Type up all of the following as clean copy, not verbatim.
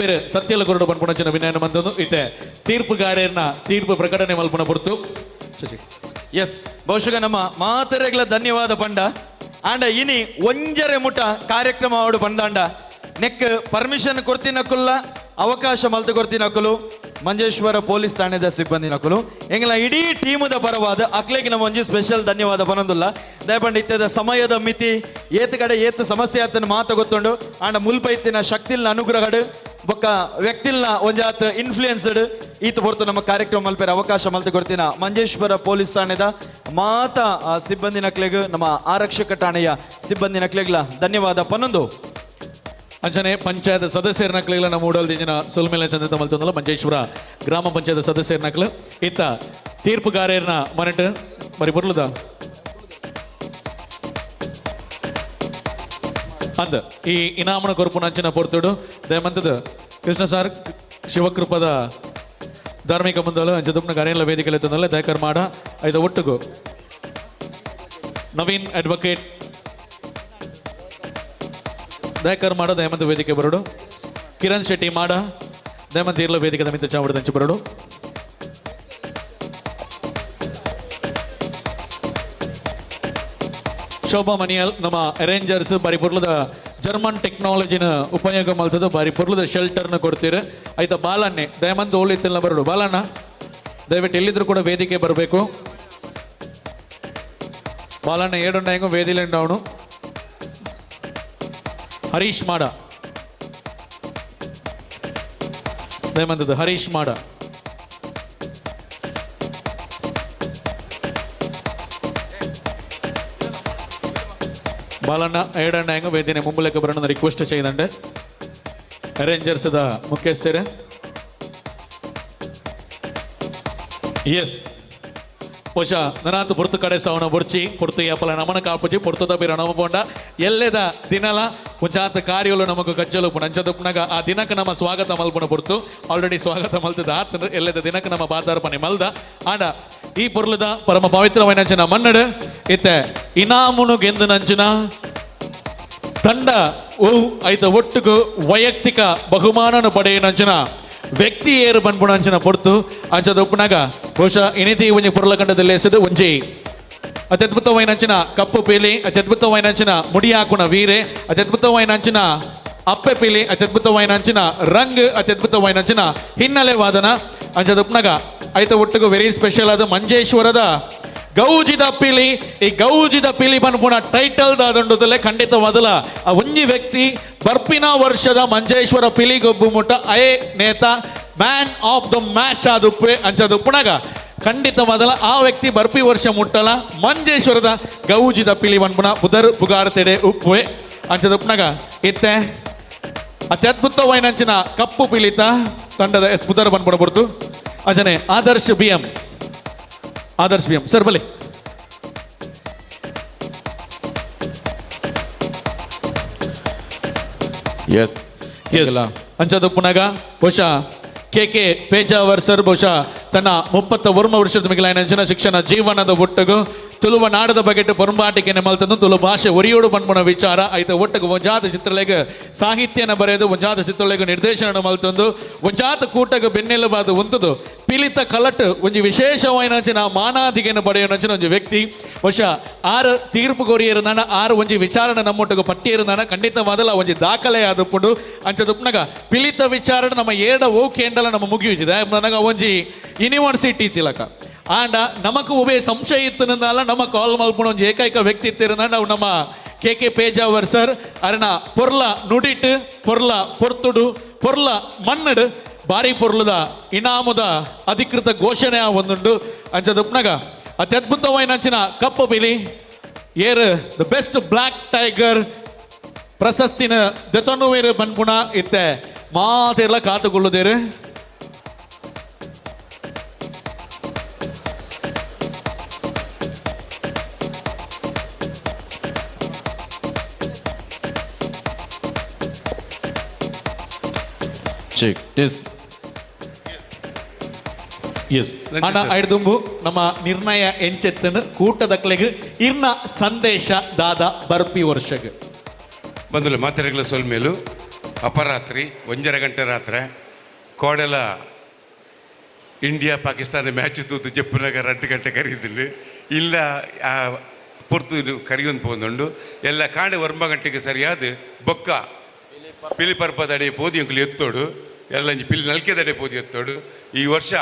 ಬೇರೆ ಸತ್ಯಲ ಕೊರಡು ಪನ್ಪುನಂಚಿನ ವಿನಯನ ಮಂತೊಂದು ಇತ್ತೆ ತೀರ್ಪುಗಾರರ್ನ ತೀರ್ಪು ಪ್ರಕಟಣೆ ಮಲ್ಪುನ ಪೊರ್ತು. ಶಶಿ. ಎಸ್, ಬಹುಶಃ ನಮ್ಮ ಮಾತರೆಗ್ಲ ಧನ್ಯವಾದ ಪಂಡ. ಆಂಡ ಇನಿ ಒಂಜರೆ ಮುಟ ಕಾರ್ಯಕ್ರಮ ಆವಡು ಪಂದಾಂಡ ನೆಕ್ ಪರ್ಮಿಷನ್ ಕೊರ್ತಿನಕುಲ್ಲ, ಅವಕಾಶ ಮಲ್ತು ಕೊರ್ತಿನಕುಲು ಮಂಜೇಶ್ವರ ಪೊಲೀಸ್ ಠಾಣೆದ ಸಿಬ್ಬಂದಿ ನಕುಲು. ಎಂಗಲ ಇಡೀ ಟೀಮುದ ಪರವಾದ ಅಕ್ಲೆಗ್ ನಮ್ಮ ಒಂಜಿ ಸ್ಪೆಷಲ್ ಧನ್ಯವಾದ ಪನೊಂದುಲ್ಲ. ದಯಪಂಡ ಇತ್ತದ ಸಮಯದ ಮಿತಿ, ಏತ್ ಕಡೆ ಏತ್ ಸಮಸ್ಯೆ ಆತನ ಮಾತ ಗೊತ್ತುಂಡು. ಆಂಡ ಮುಲ್ಪ ಇತ್ತಿನ ಶಕ್ತಿಲ್ನ ಅನುಗ್ರಹಡು ಬೊಕ್ಕ ವ್ಯಕ್ತಿಲ್ನ ಒಂಜಾತ್ ಇನ್ಫ್ಲೂಯೆನ್ಸ್ಡ್ ಈತ ಹೊರತು ನಮ್ಮ ಕಾರ್ಯಕ್ರಮ ಮಲ್ಪೆರೆ ಅವಕಾಶ ಮಲ್ತು ಕೊರ್ತಿನ ಮಂಜೇಶ್ವರ ಪೊಲೀಸ್ ಠಾಣೆದ ಮಾತ ಸಿಬ್ಬಂದಿ ನಕ್ಲೆಗ್, ನಮ್ಮ ಆರಕ್ಷಕ ಠಾಣೆಯ ಸಿಬ್ಬಂದಿ ನಕ್ಲೆಗ್ಲ ಧನ್ಯವಾದ ಪನ್ನೊಂದು. ಅಂಚನೆ ಪಂಚಾಯತ್ ಸದಸ್ಯರ ನಕ್ಲೆಗ್ಲ ನಮ್ಮ ಉಡಲ್ ದಿಂಜಿನ ಸೊಲ್ಮೆಲೆ ಚಂದಿತ ಮಲ್ತೊಂದುಲ್ಲ ಮಂಜೇಶ್ವರ ಗ್ರಾಮ ಪಂಚಾಯತ್ ಸದಸ್ಯರ ನಕ್ಲು. ಇತ್ತ ತೀರ್ಪುಗಾರರ್ನ ಮನೆಟ್ ಬರಿ ಬೊರ್ಲುದ ಅಂದ್ ಈ ಇನಾಮನ ಕೊರ್ಪುನ ಅಂಚಿನ ಪೊರ್ತುಡು ದಯಮಂತದ ಕೃಷ್ಣ ಸರ್, ಶಿವಕೃಪದ ಧಾರ್ಮಿಕ ಮುಂದಲು ಅಂಚ ದುಪ್ನ ಗರೇಲ ವೇದಿಕೆ ತಂದಲ್ಲ ದಯಕರ್ ಮಾಡ, ಐದ ಒಟ್ಟುಗು ನವೀನ್ ಅಡ್ವೊಕೇಟ್ ದಯಕರ್ ಮಾಡ ದಯಮಂತ ವೇದಿಕೆ ಬರಡು. ಕಿರಣ್ ಶೆಟ್ಟಿ ಮಾಡ ದಯಮಂತ ಇರ್ಲ ವೇದಿಕೆ ಮಿತ್ತ ಚಾವಡದಂಚು ಬರಡು. ಶೋಭಾ ಮನಿಯಲ್, ನಮ್ಮ ಅರೇಂಜರ್ಸ್, ಬಾರಿ ಪೊರ್ಲದ ಜರ್ಮನ್ ಟೆಕ್ನಾಲಜಿನ ಉಪಯೋಗ ಮಲ್ತದ ಬಾರಿ ಪೊರ್ಲದ ಶೆಲ್ಟರ್ನ ಕೊಡ್ತೀರಿ. ಆಯ್ತಾ, ಬಾಲನ್ನೆ ದಯಮಂತ ಓಲಿತ್ತಿಲ್ಲ ಬರಡು. ಬಾಲಣ್ಣ, ದಯವಿಟ್ಟು ಎಲ್ಲಿದ್ರು ಕೂಡ ವೇದಿಕೆ ಬರಬೇಕು. ಬಾಲಣ್ಣ ಏಡುಂಡ ಹೆಂಗೋ ವೇದಿಲೆಂಡು ಅವನು. ಹರೀಶ್ ಮಾಡ ದಯಮಂತದ ಹರೀಶ್ ಮಾಡ. ಬಾಲಣ್ಣ ಏಡಣ್ಣ ಹೆಂಗ ವೇದಿನೆ ಮುಂಬಲಕ್ಕೆ ಬರೋಣ ರಿಕ್ವೆಸ್ಟ್ ചെയ്ದಂಡೆ ಅರೇಂಜರ್ಸ್ the ಮುಖ್ಯಸ್ಥರು. ಎಸ್, ಬಹುಶಃ ನನಾತ್ ಪೊರ್ತು ಕಡೆ ಸವನ ಬೊರ್ಚಿ ಪೊರ್ತು ಯಾಪಲ ನಮನ ಕಾಪುಜಿ. ಪೊರ್ತುದ ಬೀರ ನಮ ಪೋಂಡ ಎಲ್ಲೆದ ದಿನಲ ಒಂಜಾತ ಕಾರ್ಯಗಳು ನಮಕ್ ಕಜ್ಜಲು ಉಪ್ಪುಂಡು. ಅಂಚ ಉಪ್ಪುನಗ ಆ ದಿನಕ್ಕೆ ನಮ್ಮ ಸ್ವಾಗತ ಮಲ್ಪುನ ಪೊರ್ತು. ಆಲ್ರೆಡಿ ಸ್ವಾಗತ ಮಲ್ತದ ಆತಂದ್ರೆ ಎಲ್ಲೆದ ದಿನಕ್ಕೆ ನಮ್ಮ ಪಾದಾರ್ಪಣೆ ಮಲ್ದ. ಆಂಡ ಈ ಪೊರ್ಲುದ ಪರಮ ಪವಿತ್ರವಾಯಿನಂಚಿನ ಮನ್ನಡು ಇತ್ತೆ ಇನಾಮುನು ಗೆಂದುನಂಚಿನ ತಂಡ ಓ, ಐತ ಒಟ್ಟುಗು ವೈಯಕ್ತಿಕ ಬಹುಮಾನನು ಪಡೆಯುನಂಚಿನ ವ್ಯಕ್ತಿ ಏರು ಪನ್ಪುನಂಚಿನ ಪೊರ್ತು. ಅಂಚದ ಉಪ್ಪುನಗ ಬಹುಶಃ ಇನಿತಿ ಒಂಜಿ ಪೊರ್ಲಕಂಡದಲ್ಲಿ ಎಸೆದು ಒಂಜಿ ಅತ್ಯದ್ಭುತವಾಯಿನಂಚಿನ ಕಪ್ಪು ಪೀಲಿ, ಅತ್ಯದ್ಭುತವಾಯಿನಂಚಿನ ಮುಡಿಯಾಕುನ ವೀರೆ, ಅತ್ಯದ್ಭುತವಾಯಿನಂಚಿನ ಅಪ್ಪೆ ಪೀಲಿ, ಅತ್ಯದ್ಭುತವಾಯಿನಂಚಿನ ರಂಗ್, ಅತ್ಯದ್ಭುತವಾಯಿನಂಚಿನ ಹಿನ್ನೆಲೆ ವಾದನ. ಅಂಚದ ಉಪ್ಪುನಗ ಐತ ಒಟ್ಟುಗು ವೆರಿ ಸ್ಪೆಷಲ್ ಅದು ಮಂಜೇಶ್ವರದ ಗೌಜಿದ ಪಿಲಿ. ಈ ಗೌಜಿದ ಪಿಲಿ ಪನ್ಪುನ ಟೈಟಲ್ ದಾದಂಡುದಲ್ಲೇ ಖಂಡಿತವಾದಲ ಆ ಒಂಜಿ ವ್ಯಕ್ತಿ ಬರ್ಪಿನ ವರ್ಷದ ಮಂಜೇಶ್ವರ ಪಿಲಿ ಗೊಬ್ಬು ಮುಟ್ಟ ಅಯೇ ನೇತ ಮ್ಯಾನ್ ಆಫ್ the match ಆದುಪ್ಪೆ. ಅಂಚದ ಉಪ್ಪುನಗ ಖಂಡಿತವಾದಲ ಆ ವ್ಯಕ್ತಿ ಬರ್ಪಿ ವರ್ಷ ಮುಟ್ಟಲ ಮಂಜೇಶ್ವರದ ಗೌಜಿದ ಪಿಲಿ ಪನ್ಪುನ ಪುದರ್ ಪುಗಾರ್ತೆಡೆ ಉಪ್ಪುವೆ. ಅಂಚದ ಉಪ್ಪುನಗ ಇತ್ತೆ ಅತ್ಯದ್ಭುತವಾಯಿನಂಚಿನ ಕಪ್ಪು ಪಿಲಿತ ತಂಡದ ಎಸ್ ಪುದರ್ ಪನ್ಪುನ ಪೊರ್ತು. ಅಂಚನೆ Adarsh B M, Adarsh B M sir ಬಲಿ. ಎಸ್. ಎಸ್, ಅಂಚದ ಪುನಗ ಬಹುಶಃ ಕೆ ಕೆ ಪೇಜಾವರ್ ಸರ್, ಬಹುಶಃ ತನ್ನ 31 ವರ್ಷದ ಮಿಗಿಲಾಯಿನ ಶಿಕ್ಷಣ ಜೀವನದ ಒಟ್ಟುಗು ತುಳುವ ನಾಡದ ಬಗೆಟ್ ಪೊರಂಬಾಟಿಕೆನೆ ಮಲ್ತಂದು ತುಳು ಭಾಷೆ ಒರಿಯೋಡು ಪನ್ಪುನ ವಿಚಾರ, ಐತ ಒಟ್ಟುಗು ಒಂಜಾತ ಚಿತ್ರಲೇಖ ಸಾಹಿತ್ಯನ ಬರೆದು, ಒಂಜಾತ ಚಿತ್ರಲೇಖ ನಿರ್ದೇಶನ ಮಲ್ತಂದು, ಒಂಜಾತ ಕೂಟಗ ಬೆನ್ನೆಲುಬಾದ ಉಂತುದು ಪಿಲಿತ ಕಲಟ್ ಒಂಜಿ ವಿಶೇಷವಾಯಿನಂಚಿನ ಮಾನಾದಿಗೆನ ಪಡೆಯುನಂಚಿನ ಒಂಜಿ ವ್ಯಕ್ತಿ. ಬಹುಶಃ ಆರು ತೀರ್ಪು ಕೊರಿಯರುನಾನ, ಆರು ಒಂಜಿ ವಿಚಾರಣೆ ನಮ್ಮೊಟ್ಟಿಗೆ ಪಟ್ಟಿ ಇರುನಾನ ಖಂಡಿತವಾದಲ ಒಂಜಿ ದಾಖಲೆ ಆದುಪ್ಪುಂಡು. ಅಂಚದುಪ್ಪುನಗ ಪಿಲಿತ ವಿಚಾರಣೆ ನಮ್ಮ ಏಡ ಓಕೆಂಡಲ ನಮ್ಮ ಮುಗಿಯುತ್ತಿದೆ. ನನಗ ಒಂಜಿ ಯೂನಿವರ್ಸಿಟಿ ತಿಲಕ ಆಂಡ ನಮಕ್ ಒಬ್ಬೇ ಸಂಶಯ ಇತ್ತನಂದಲ್ಲ ನಮ್ಮ ಕಾಲ್ ಮಲ್ಪುಣ ಒಂಜಿ ಏಕೈಕ ವ್ಯಕ್ತಿ ಇತ್ತಿರಂದ ನಾವು ನಮ್ಮ ಕೆ ಕೆ ಪೇಜಾವರ್ ಸರ್. ಅರಣ ಪೊರ್ಲ ನುಡಿಟ್, ಪೊರ್ಲ ಪೊರ್ತುಡು, ಪೊರ್ಲ ಮಣ್ಣಡು ಬಾರಿ ಪೊರ್ಲದ ಇನಾಮುದ ಅಧಿಕೃತ ಘೋಷಣೆ ಒಂದುಂಡು. ಅಂಚದುಪ್ಪುನಗ ಅತ್ಯದ್ಭುತವಾಯಿನಂಚಿನ ಕಪ್ಪು ಬಿಲಿ ಏರ್ the best black tiger ಪ್ರಶಸ್ತಿನ ದೆತೊನ್ನುವೇರು ಪನ್ಪುಣ ಇತ್ತೆ ಮಾತೆರ್ಲ ಕಾತುಕೊಳ್ಳುದೇರು. Cheque this. S, ಅಣ್ಣ, ಐಡ್ದುಂಬು ನಮ್ಮ ನಿರ್ಣಯ ಎಂಚೆತ್ತನು, ಕೂಟದಕ್ಲೆಗ್ ಇರ್ನ ಸಂದೇಶ ದಾದ ಬರ್ಪಿ ವರ್ಷಗ್? ಬಂದಲು ಮಾತೆರೆಗ್ಲ ಸೊಲ್ಮೇಲು. ಅಪರಾತ್ರಿ ಒಂಜರ ಗಂಟೆ ರಾತ್ರಿ ಕೋಡೆಲ ಇಂಡಿಯಾ ಪಾಕಿಸ್ತಾನ ಮ್ಯಾಚ್ ತೂತು ಜಪ್ಪುನಗ 2 ಗಂಟೆ ಕರೀದಿಲ್ಲ ಇಲ್ಲ ಆ ಪೊರ್ತು ಕರಿಯೊಂದು ಪೋಂದುಂಡು ಎಲ್ಲ ಕಾಂಡೆ 9 ಗಂಟೆಗೆ ಸರಿಯಾದ ಬೊಕ್ಕ ಪಿಲಿ ಪರ್ಪದಡೆ ಪೋದಿ ಎಂಕುಲು ಎತ್ತೋಡು ಎಲ್ಲ ಪಿಲಿ ನಲ್ಕೆದಡೆ ಪೋದಿ ಎತ್ತೋಡು. ಈ ವರ್ಷ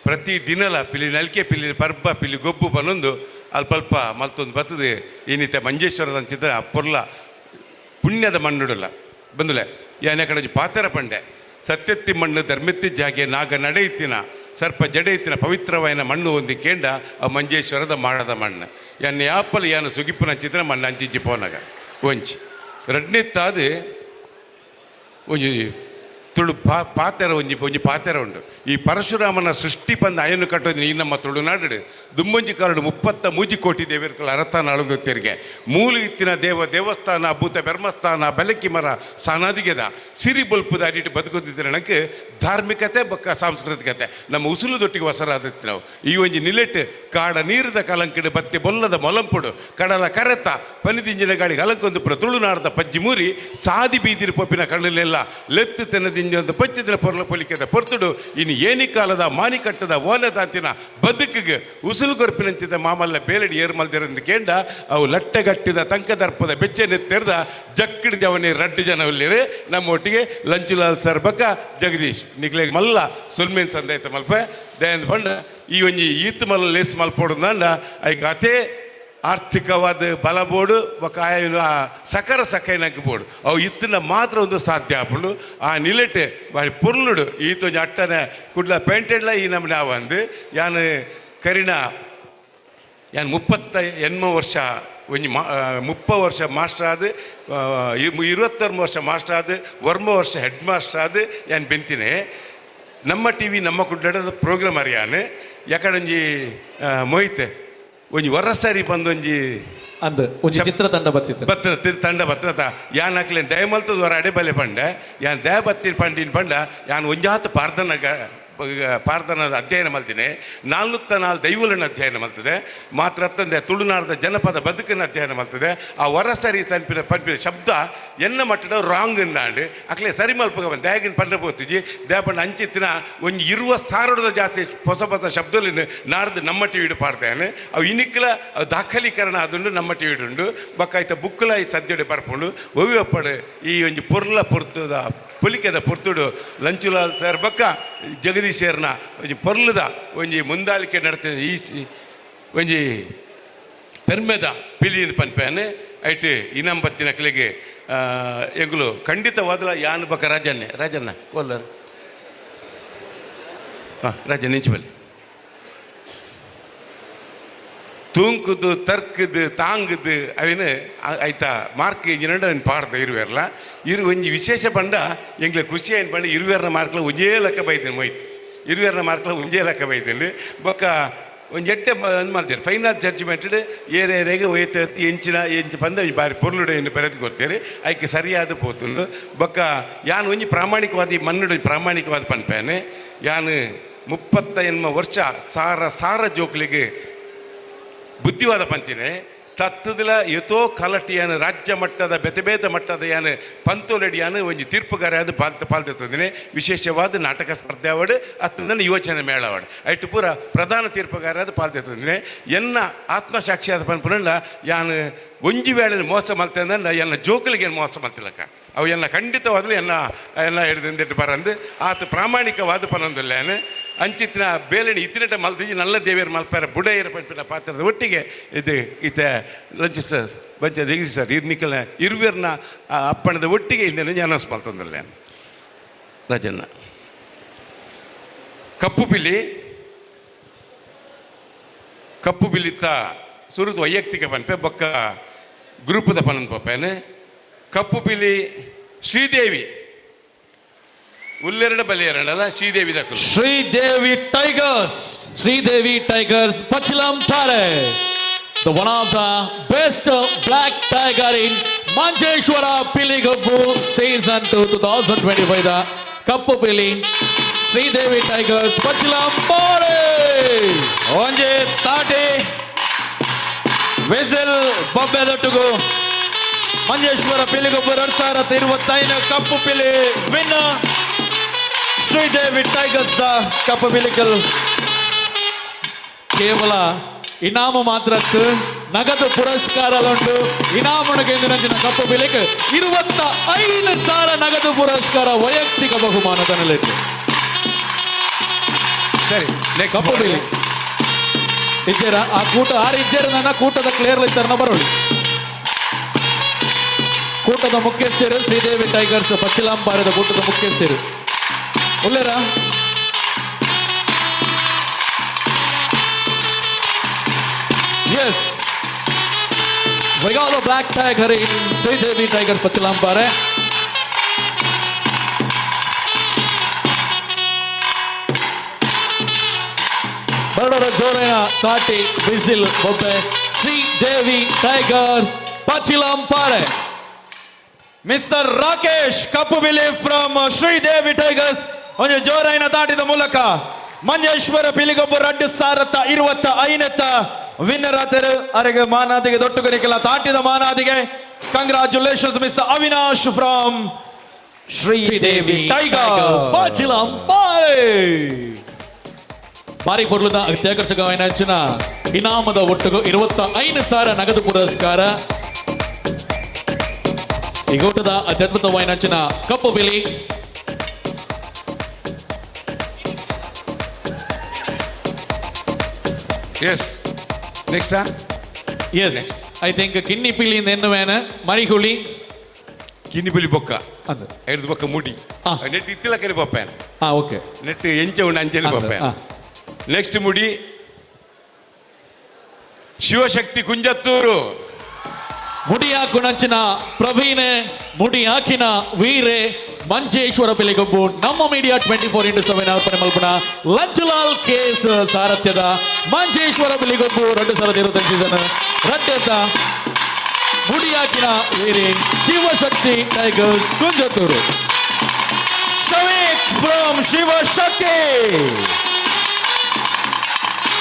ಪ್ರತಿ ದಿನಲ ಪಿಲಿ ನಲ್ಕೆ ಪಿಲಿ ಪರ್ಬ ಪಿಲಿ ಗೊಬ್ಬು ಪನ್ನೊಂದು ಅಲ್ಪ ಅಲ್ಪ ಮಲ್ತೊಂದು ಬರ್ತದೆ. ಇನ್ನಿತ ಮಂಜೇಶ್ವರದ ಅಂಚಿದ ಪೊರ್ಲ ಪುಣ್ಯದ ಮಣ್ಣುಡಲ್ಲ ಬಂದುಲೆ ಯಾನೆ ಕಡೆ ಪಾತರ ಪಂಡೆ ಸತ್ಯತ್ತಿ ಮಣ್ಣು ಧರ್ಮೆತ್ತಿ ಜಾಗೆ ನಾಗ ನಡೆಯುತ್ತಿನ ಸರ್ಪ ಜಡೆಯುತ್ತಿನ ಪವಿತ್ರವಾಯಿನ ಮಣ್ಣು ಒಂದು ಕೇಂಡ ಆ ಮಂಜೇಶ್ವರದ ಮಾಡದ ಮಣ್ಣು ಎನ್ನ ಯಾಪಲ್ ಯಾನು ಸುಗಿಪ್ಪನ ಹಂಚಿದ್ರೆ ಮಣ್ಣು ಹಂಚಿಜ್ಜಿ ಪೋನಾಗ ಒಂಚಿ ರಡ್ನೆತ್ತಾದು ಒಂಜಿ ತುಳು ಪಾತೆರ ಒಂಜಿ ಒಂಜಿ ಪಾತೆರ ಉಂಡು. ಈ ಪರಶುರಾಮನ ಸೃಷ್ಟಿ ಪಂದ ಅಯನು ಕಟ್ಟೋದು ಈ ನಮ್ಮ ತುಳುನಾಡು ದುಮ್ಮಂಜಿ ಕಾರಡು 33 ಕೋಟಿ ದೇವರುಗಳ ಅರಥಾನ ಅಳದು ತೆರಿಗೆ ಮೂಲು ಇತ್ತಿನ ದೇವ ದೇವಸ್ಥಾನ ಭೂತ ಬೆರ್ಮಸ್ಥಾನ ಬೆಲಕ್ಕಿ ಮರ ಸಾನಾದಿಗೆದ ಸಿರಿ ಬಲ್ಪದ ಅಡಿಟ್ಟು ಬದುಕುತ್ತಿದ್ದರೆ ನನಗೆ ಧಾರ್ಮಿಕತೆ ಬಕ್ಕ ಸಾಂಸ್ಕೃತಿಕತೆ ನಮ್ಮ ಉಸುಲು ದೊಟ್ಟಿಗೆ ವಸರಾದತ್ತಿ ನಾವು ಈ ಒಂಜಿ ನಿಲೆಟ್ ಕಾಡ ನೀರದ ಕಲಂಕಿಡು ಬತ್ತಿ ಬೊಲ್ಲದ ಮೊಲಂಪುಡು ಕಡಲ ಕರೆತ ಪನಿದಿಂಜಿನ ಗಾಳಿಗೆ ಅಲಂಕೊಂದು ಪುರ ತುಳುನಾಡದ ಪಜ್ಜಿ ಮೂರಿ ಸಾದಿ ಬೀದಿರು ಪೊಪ್ಪಿನ ಕಣ್ಣಲ್ಲೆಲ್ಲ ಲೆತ್ತು ತೆನದಿಂಜೊಂದು ಪಚ್ಚಿದಿನ ಪೊರ್ಲ ಪೊಲಿಕೆದ ಪೊರ್ತುಡು ಇನ್ನು ಏನಿ ಕಾಲದ ಮಾನಿಕಟ್ಟದ ಓನದಾಂತಿನ ಬದುಕಿಗೆ ಉಸುಲು ಕೊರ್ಪಿನಂಚಿದ ಮಾಮಲ್ಲ ಬೇಲಡಿ ಏರ್ ಮಲ್ದಿರಂದು ಕೇಂಡ ಅವು ಲಟ್ಟೆಗಟ್ಟಿದ ತಂಕದರ್ಪದ ಬೆಚ್ಚನೆ ತೆರೆದ ಜಕ್ಕಿಡಿದ ಅವನೇ ರಡ್ಡು ಜನ ಉಲ್ಲಿರಿ ನಮ್ಮ ಒಟ್ಟಿಗೆ ಲಂಚುಲಾಲ್ ಸರ್ ಬಕ್ಕ ಜಗದೀಶ್ ನಿಕ್ಲೆ ಮಲ್ಲ ಸುಲ್ಮೇನ್ ಸಂದೈತ ಮಲ್ಪ ದಯಂದ ಬಂಡ ಈ ಒಂಜಿ ಈತ್ ಮಲ್ಲ ಲೇಸ್ ಮಲ್ಪೋಡುಂಡ ಐಕ್ ಅತೇ ಆರ್ಥಿಕವಾದ ಬಲ ಬೋಡು ಬೊಕ್ಕ ಆಯನ ಸಕರ ಸಕೈನಕ್ಕೆ ಬೋಡು ಅವು ಇತ್ತಿನ ಮಾತ್ರ ಒಂದು ಸಾಧ್ಯ ಆಪುಂಡು. ಆ ನಿಲೆಟೆ ಬಾರಿ ಪೊರ್ಲುಡು ಈತ ಒಂಜಿ ಅಟ್ಟನೆ ಕುಡ್ಲ ಪೇಂಟೆಡ್ಲ ಈ ನಮ್ಮನೆ ಆವಂದು ಯಾನ್ ಕರಿನ ಯಾನ್ 38 ವರ್ಷ ಒಂಜಿ ಮಾ 30 ವರ್ಷ ಮಾಸ್ಟರ್ ಆದ್ 26 ವರ್ಷ ಮಾಸ್ಟರ್ ಆದ್ 9 ವರ್ಷ ಹೆಡ್ ಮಾಸ್ಟರ್ ಆದ್ ಯಾನ್ ಬೆಂತಿನಿ. ನಮ್ಮ ಟಿ ವಿ ನಮ್ಮ ಕುಡ್ಲದ ಪ್ರೋಗ್ರಾಮ್ ಅರಿಯಾನ್ ಯಾಕಡೊಂಜಿ ಮೊಯ್ತೆ ಒಂಜಿ ವರಸರಿ ಬಂದೊಂಜಿ ಅಂದ್ ಒಂಜಿ ಚಿತ್ರ ತಂಡ ಬತ್ತಿತ್ತು ಬತ್ತಿನ ತಂಡ ಬತ್ತಿನ ಯಾನ್ ಅಕ್ಲೆ ದಯಮಲ್ತದ ವರ ಅಡೆ ಬಲೆ ಪಂಡೆ ಯಾನ್ ದಯ ಬತ್ತಿನ ಪಂಡಿನ ಪಂಡ ಯಾನ್ ಒಂಜಾತ ಪಾರ್ದನ ಪಾರ್ದನದ ಅಧ್ಯಯನ ಮಲ್ತೀನಿ 404 ದೈವಲನ್ನು ಅಧ್ಯಯನ ಮಲ್ತದೆ ಮಾತ್ರ ತಂದೆ ತುಳುನಾಡದ ಜನಪದ ಬದುಕನ್ನು ಅಧ್ಯಯನ ಮಲ್ತದೆ. ಆ ವರಸರಿ ಸನ್ಪಿನ ಪನ್ಪಿನ ಶಬ್ದ ಎನ್ನ ಮಟ್ಟದ ರಾಂಗ್ ಅಂದಾಂಡು ಅಕ್ಲೆ ಸರಿ ಮಲ್ಪಗ ಬಂದು ದಯಾಗಿನ ಪಂಡ ಪೋತಿಜಿ ದಯಪಂಡ ಅಂಚಿತ್ತಿನ ಒಂಜಿ ಇರುವ ಸಾರಡದ ಜಾಸ್ತಿ ಹೊಸ ಹೊಸ ಶಬ್ದಲಿನ ನಾಡ್ದು ನಮ್ಮ ಟಿ ವಿಡು ಪಾಡ್ತೇನೆ ಅವು ಇನಿಕ್ಲ ದಾಖಲೀಕರಣ ಅದುಂಡು ನಮ್ಮ ಟಿ ವಿಡುಂಡು ಬೊಕ್ಕ ಬುಕ್ಕಲ ಈ ಸದ್ಯಡೆ ಬರ್ಪುಂಡು ಒವಿ ಒಪ್ಪಡು ಈ ಒಂಜಿ ಪೊರ್ಲ ಪೊರ್ತದ ಪುಲಿಕೆದ ಪೊರ್ತುಡು ಲಂಚುಲಾಲ್ ಸರ್ ಬಕ್ಕ ಜಗದೀಶರ್ನ ಒಂಜಿ ಪೊರ್ಲದ ಒಂಜಿ ಮುಂದಾಲಿಕೆ ನಡತೆ ಈ ಒಂಜಿ ಪೆರ್ಮೆದ ಪಿಲಿಯಿಂದ ಪನ್ಪೇನೆ ಐಟ್ ಇನಂಬತ್ತಿನ ಕ್ಲೆಗೆ ಎಂಗುಲು ಖಂಡಿತವಾದಲ ಯಾನು ಬಕ್ಕ ರಾಜನ್ನೇ ರಾಜಣ್ಣ ಕೋಲ್ಲರ್ ಹಾಂ ರಾಜನ್ ನಿಂಚು ಬಲ್ಲಿ ತೂಂಕುದು ತರ್ಕದು ತಾಂಗುದು ಅವಿನ ಆಯ್ತಾ ಮಾರ್ಕ್ ಇಂಜಿನಂಡ ಅವನು ಪಾಡ್ದ ಇರುವೆರ್ಲ ಇರು ಒಂಜಿ ವಿಶೇಷ ಪಂಡ ಎಂಗ್ಲೆ ಖುಷಿ ಏನು ಪಂಡ ಇರುವೆರ್ನ ಮಾರ್ಕ್ಲ ಒಂಜೇ ಲೆಕ್ಕ ಬೈತೇನೆ ಮೊಯ್ತು ಇರುವೆರ್ನ ಮಾರ್ಕ್ಲ ಒಂಜೇ ಲೆಕ್ಕ ಬೈತೇನೆ ಬೊಕ್ಕ ಒಂಜಿ ಎಟ್ಟೆ ಮಾಡ್ತೇನೆ ಫೈನಲ್ ಜಡ್ಜ್ಮೆಂಟ್ ಏರೇರೆಗೆ ಒಯ್ತ ಎಂಚಿನ ಎಂಚು ಪಂದ ಬಾರಿ ಪೊರ್ಲುಡು ಏನು ಬರೆದು ಕೊಡ್ತೇನೆ ಐಕೆ ಸರಿಯಾದ ಪೋತುಂಡು ಬೊಕ್ಕ ಯಾನ್ ಒಂಜಿ ಪ್ರಾಮಾಣಿಕವಾದ ಈ ಮಣ್ಣುಡು ಪ್ರಾಮಾಣಿಕವಾದ ಪನ್ಪೇನೆ ಯಾನು 38 ವರ್ಷ ಸಾರ ಸಾರ ಜೋಕ್ಲಿಗೆ ಬುದ್ಧಿವಾದ ಪಂತಿನೇ ತತ್ತದಲ ಯಥೋ ಕಲಟಿಯಾನ ರಾಜ್ಯ ಮಟ್ಟದ ಬೆತೆ ಮಟ್ಟದ ಯಾನು ಪಂತೋಲಡಿಯಾನು ಒಂಜಿ ತೀರ್ಪುಗಾರ ಅದು ಪಾಲ್ತ ಪಾಲ್ತಿರ್ತದೆ ವಿಶೇಷವಾದ ನಾಟಕ ಸ್ಪರ್ಧೆ ಅವಾರ್ಡ್ ಅತ್ತಂದ್ರೆ ಯುವಜನ ಮೇಳ ಅವಾರ್ಡ್ ಐಟು ಪೂರ ಪ್ರಧಾನ ತೀರ್ಪುಗಾರ ಅದು ಪಾಲ್ತಿರ್ತದೆ. ಎನ್ನ ಆತ್ಮಸಾಕ್ಷಿಯಾದ ಪನ್ಪುನಲ್ಲ ಯಾನು ಒಂಜಿ ವೇಳೆ ಮೋಸ ಮಲ್ತಂದ್ರೆ ಎನ್ನ ಜೋಕಲಿಗೆ ಮೋಸ ಮಲ್ತಿಲ್ಲಕ್ಕ ಅವು ಎಲ್ಲ ಖಂಡಿತವಾದಲು ಎನ್ನ ಎಲ್ಲ ಹಿಡಿದಿಂದಿಟ್ಟು ಬರಂದು ಆತ ಪ್ರಾಮಾಣಿಕವಾದ ಪನೊಂದಿಲ್ಲ ಅಂಚಿತ್ತಿನ ಬೇಲಣಿ ಇತ್ತಿನಟ ಮಲ್ತಿಜಿ ನಲ್ಲ ದೇವಿಯರ ಮಲ್ಪಾರ ಬುಡೆಯರ ಪಂಪಿನ ಪಾತ್ರದ ಒಟ್ಟಿಗೆ ಇದು ಈತ ಲಂಚ್ ಸರ್ ಬಂಚ ಜಗದೀಶ್ ಸರ್ ಇರ್ನಿಕಲ್ನ ಇರುವೆರ್ನ ಅಪ್ಪಣದ ಒಟ್ಟಿಗೆ ಇಂದ ಅನೌನ್ಸ್ ಮಲ್ತಂದಿಲ್ಲ ರಾಜಣ್ಣ. ಕಪ್ಪು ಪಿಲಿ ಕಪ್ಪು ಬಿಲಿತ್ತ ಸುರುತು ವೈಯಕ್ತಿಕ ಪನ್ಪೆ ಬೊಕ್ಕ ಗ್ರೂಪದ ಪನನ್ ಪಪ್ಪೇನೆ ಕಪ್ಪು ಪಿಲಿ Sridevi ಉಲ್ಲೆರಡ ಬಲಿಯರಡಲ್ಲ Sridevi ದಕ್ಕಲು Sridevi tigers Sridevi tigers Pachilam Thare the one of the best black tiger in Manjeshwar Piligobbu season 2 2025 the ಕಪ್ಪು ಪಿಲಿ ಶ್ರೀದೇವಿ ಟೈಗರ್ಸ್ ಪಚ್ಚಿಲಂ ತಾರೆ. ಒಂಜಿ ತಾಟಿ ವಿಸಿಲ್ ಬೊಬ್ಬೆದೊಟ್ಟುಗು ಮಂಜೇಶ್ವರ ಪಿಲಿಗೊಬ್ಬ 2025 ಕಪ್ಪು ಪಿಲಿ ವಿನ್ ಶ್ರೀದೇವಿ ಟೈಗರ್ಸ್ the ಕಪ್ಪು ಪಿಲಿಕಲ್. ಕೇವಲ ಇನಾಮು ಮಾತ್ರತ್ತು, ನಗದು ಪುರಸ್ಕಾರಲುಂಡು. ಇನಾಮುನಗೆಂದಿನ ಕಪ್ಪು ಬಿಲೆಗೆ 25,000 ನಗದು ಪುರಸ್ಕಾರ, ವೈಯಕ್ತಿಕ ಬಹುಮಾನದ ನೆಲೆಯಿತ್ತು. ಸರಿ, ನೆಕ್ಸ್ಟ್. ಕಪ್ಪು ಬಿಲಿ ಇಜ್ಜೇರ ಆ ಕೂಟ ಆರು ಇಜ್ಜೇರ ನನ್ನ ಕೂಟದ ಕ್ಲಿಯರ್ ಇತ್ತಾರನ ಬರೋಳಿ. ಕೂಟದ ಮುಖ್ಯಸ್ಥರು, ಶ್ರೀದೇವಿ ಟೈಗರ್ಸ್ ಪಚ್ಚಿಲಾಂಪಾರದ ಕೂಟದ ಮುಖ್ಯಸ್ಥರು ಉಲ್ಲೇರ. Yes, we got the black tiger in Sridevi Tigers Pachilampare. ಬರಡರ ಜೋರೆಯ ತಾಟಿ, ಬಿಸಿಲ್, ಬೊಬ್ಬೆ. ಶ್ರೀದೇವಿ ಟೈಗರ್ಸ್ ಪಚ್ಚಿಲಾಂಪಾರೆ. ಮಿಸ್ಟರ್ ರಾಕೇಶ್ ಕಪ್ಪು ಬಿಲಿ ಫ್ರಮ್ ಶ್ರೀದೇವಿ ಟೈಗರ್ಸ್, ಒಂದು ಜೋರಾಯಿನ ತಾಟಿದ ಮೂಲಕ ಮಂಜೇಶ್ವರ ಪಿಲಿಗೊಬ್ಬ 2025ತ್ತ ವಿನ್ನರ್ ಆತರು. ಅರೆಗೆ ಮಾನಾದಿಗೆ ದೊಟ್ಟು ಕನಿಕಲ ತಾಟಿದ ಮಾನಾದಿಗೆ. Congratulations mister Avinash from Sridevi tiger. Pachilampare. ಭಾರಿ ಪೊರ್ಲುದ ಅತ್ಯಾಕರ್ಷಕವಾಯಿನ ಅಂಚಿನ ಇನಾಮದ ಒಟ್ಟುಗು 25,000 ನಗದು ಪುರಸ್ಕಾರ. ಈ ಕೂಟದ ಅತ್ಯದ್ಭುತವಾಯಿನ ಅಂಚಿನ ಕಪ್ಪು ಬಿಲಿ. S, next. S, I think ಕಿನ್ನಿ ಪಿಲಿ ಎನ್ನುವೇನ ಮರಿಹುಳಿ. ಕಿನ್ನಿ ಪಿಲಿ ಬೊಕ್ಕ ಅಂದ್. ಐದು ಬೊಕ್ಕ ಮುಡಿ. ನೆಟ್ ಇತ್ತಿಲ ಕರಿ ಪಪ್ಪೇನ್. ಹಾ ಓಕೆ. ನೆಟ್ ಎಂಚ ಉಂಡು ಅಂಚೆನೆ ಅಂದ್, ಪಪ್ಪೇನ್. ನೆಕ್ಸ್ಟ್ ಮುಡಿ ಶಿವಶಕ್ತಿ ಕುಂಜತ್ತೂರು. ಮುಡಿಯಾಕುಣಂಚಿನ ಪ್ರವೀಣೆ, ಮುಡಿ ಹಾಕಿನ ವೀರೆ, ಮಂಜೇಶ್ವರ ಪಿಲಿಗೊಬ್ಬು. ನಮ್ಮ ಮೀಡಿಯಾ 24x7 ಅರ್ಪಣೆ ಮಲ್ಪುನ ಲಂಚುಲಾಲ್ ಕೇಸ್ ಸಾರಥ್ಯದ ಮಂಜೇಶ್ವರ ಪಿಲಿಗೊಬ್ಬು 2025 ಸೀಸನ್ ರಡ್ಡೆತ್ತ ಮುಡಿಯಾಕಿನ ವೀರೆ ಶಿವಶಕ್ತಿ ಟೈಗರ್ಸ್ ಕುಂಜತ್ತೂರು. ಶವೀಕ್ ಫ್ರಮ್ ಶಿವಶಕ್ತಿ,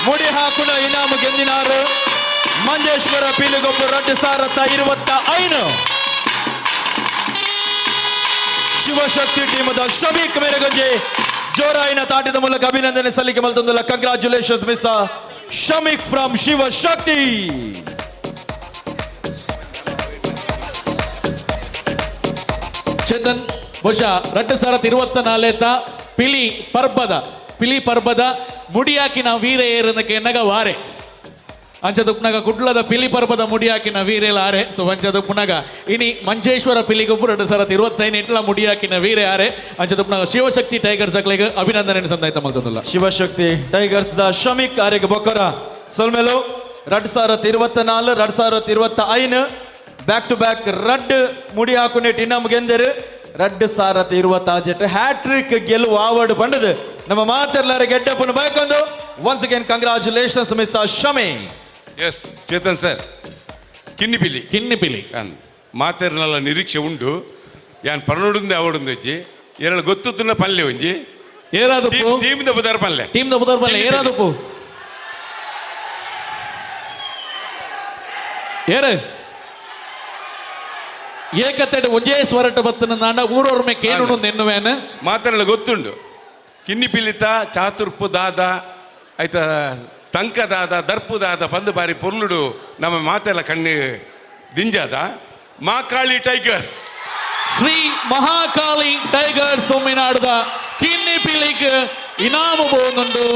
ಮುಡಿ ಹಾಕುನ ಇನಾಮು ಗೆಂದಿನಾರು. ಮಂಜೇಶ್ವರ ಪೀಲಿಗೊಬ್ಬ 2025. ಶಿವಶಕ್ತಿ ಟೀಮದ ಶಬೀಕ್ ಮೇರೆಗೊಂಜಿ ಜೋರಾಯಿನ ತಾಟಿದ ಮೂಲಕ ಅಭಿನಂದನೆ ಸಲ್ಲಿಕೆ ಮಲ್ತೊಂದುಲ್ಲ. Congratulations mister Shameek from Shivashakti. Chetan, ಬಹುಶಃ 2024ತ್ತ ಪಿಲಿ ಪರ್ಬದ, ಪಿಲಿ ಪರ್ಬದ ಮುಡಿಯಾಕಿನ ವೀರ ಏರನಕ್ಕೆ ಎನ್ನಗ ವಾರೆ ಅಂಚದ ಪುನಗ ಕುಡ್ಲದ ಪಿಲಿ ಪರ್ಬದ ಮುಡಿಯಾಕಿನ ವೀರೇಲ ಆರೆ. ಸೊ ಅಂಚದ ಪುನಗ ಇನಿ ಮಂಜೇಶ್ವರ ಪಿಲಿಗೊಬ್ಬರು 2025 ಇಟ್ಲ ಮುಡಿಯಾಕಿನ ವೀರೆ ಆರೆ. ಅಂಚದ ಪುನಗ ಶಿವಶಕ್ತಿ ಟೈಗರ್ಸ್ ಅಕ್ಲೆಗ್ ಅಭಿನಂದನೆ ಸಂದಾಯ್ತ ಮಲ್ತೊಂದುಲ್ಲ. ಶಿವಶಕ್ತಿ ಟೈಗರ್ಸ್ the Shamik ಆರೆಗ್ ಬೊಕ್ಕರ ಸೊಲ್ಮೆಲು. 2024, 2025 ಬ್ಯಾಕ್ ಟು ಬ್ಯಾಕ್ ರಡ್ ಮುಡಿ ಹಾಕುನೆ ಇನಾಮ್ ಗೆಂದರು. 2026 ಹ್ಯಾಟ್ರಿಕ್ ಗೆಲುವು ಆವಡ್ ಪಂಡದು ನಮ್ಮ ಮಾತೆರ್ಲಾರ ಗೆಡ್ಡಪ್ಪನ ಬಯಕೊಂದು. Once again congratulations mister Shami. S Chetan sir, ಕಿನ್ನಿ ಪಿಲಿ. ಕಿನ್ನಿ ಪಿಲಿ. ಮಾತೆರ್ನಲ್ಲ ನಿರೀಕ್ಷೆ ಉಂಡು. ಯಾನ್ ಪರ್ನೋಡುಂದೆ ಅವಡುಂದು ಒಂಜಿ ಎರಡು ಗೊತ್ತುತ್ತುನ್ನ ಪಲ್ಲೆ ಒಂಜಿ. ಏರಾದಪ್ಪು? ಟೀಮ್ ದ ಬುದಾರ್ ಪಲ್ಲೆ. ಟೀಮ್ ದ ಬುದರ್ ಬಲ್ಲೆ. ಏರಾದಪ್ಪು ಏರು ಏಕತ್ತೆಡ್ ಒಂಜೇ ಸ್ವರಟ ಬತ್ತನ ನಾಂಡ ಊರೊರ್ಮೆ ಕೇನುನು ನೆನ್ನುವೇನ. ಮಾತೆರ್ಲ ಗೊತ್ತುಂಡು. ಕಿನ್ನಿ ಪಿಲಿತ ಚಾತುರ್ಪು ದಾದ ಆಯ್ತ, ತಂಕ ದಾದ, ದರ್ಪು ದಾದ ಬಂದು ಬಾರಿ ಪೊರ್ಲುಡು ನಮ್ಮ ಮಾತೆಲ್ಲ ಕಣ್ಣು ದಿಂಜಾದ ಮಾಕಾಳಿ ಟೈಗರ್ಸ್. ಶ್ರೀ ಮಹಾಕಾಳಿ ಟೈಗರ್ಸ್ ತಮಿಳ್ನಾಡುದ ಕಿನ್ನಿ ಪಿಲಿಕ್ ಇನಾಮು ಬೋನುಂಡು.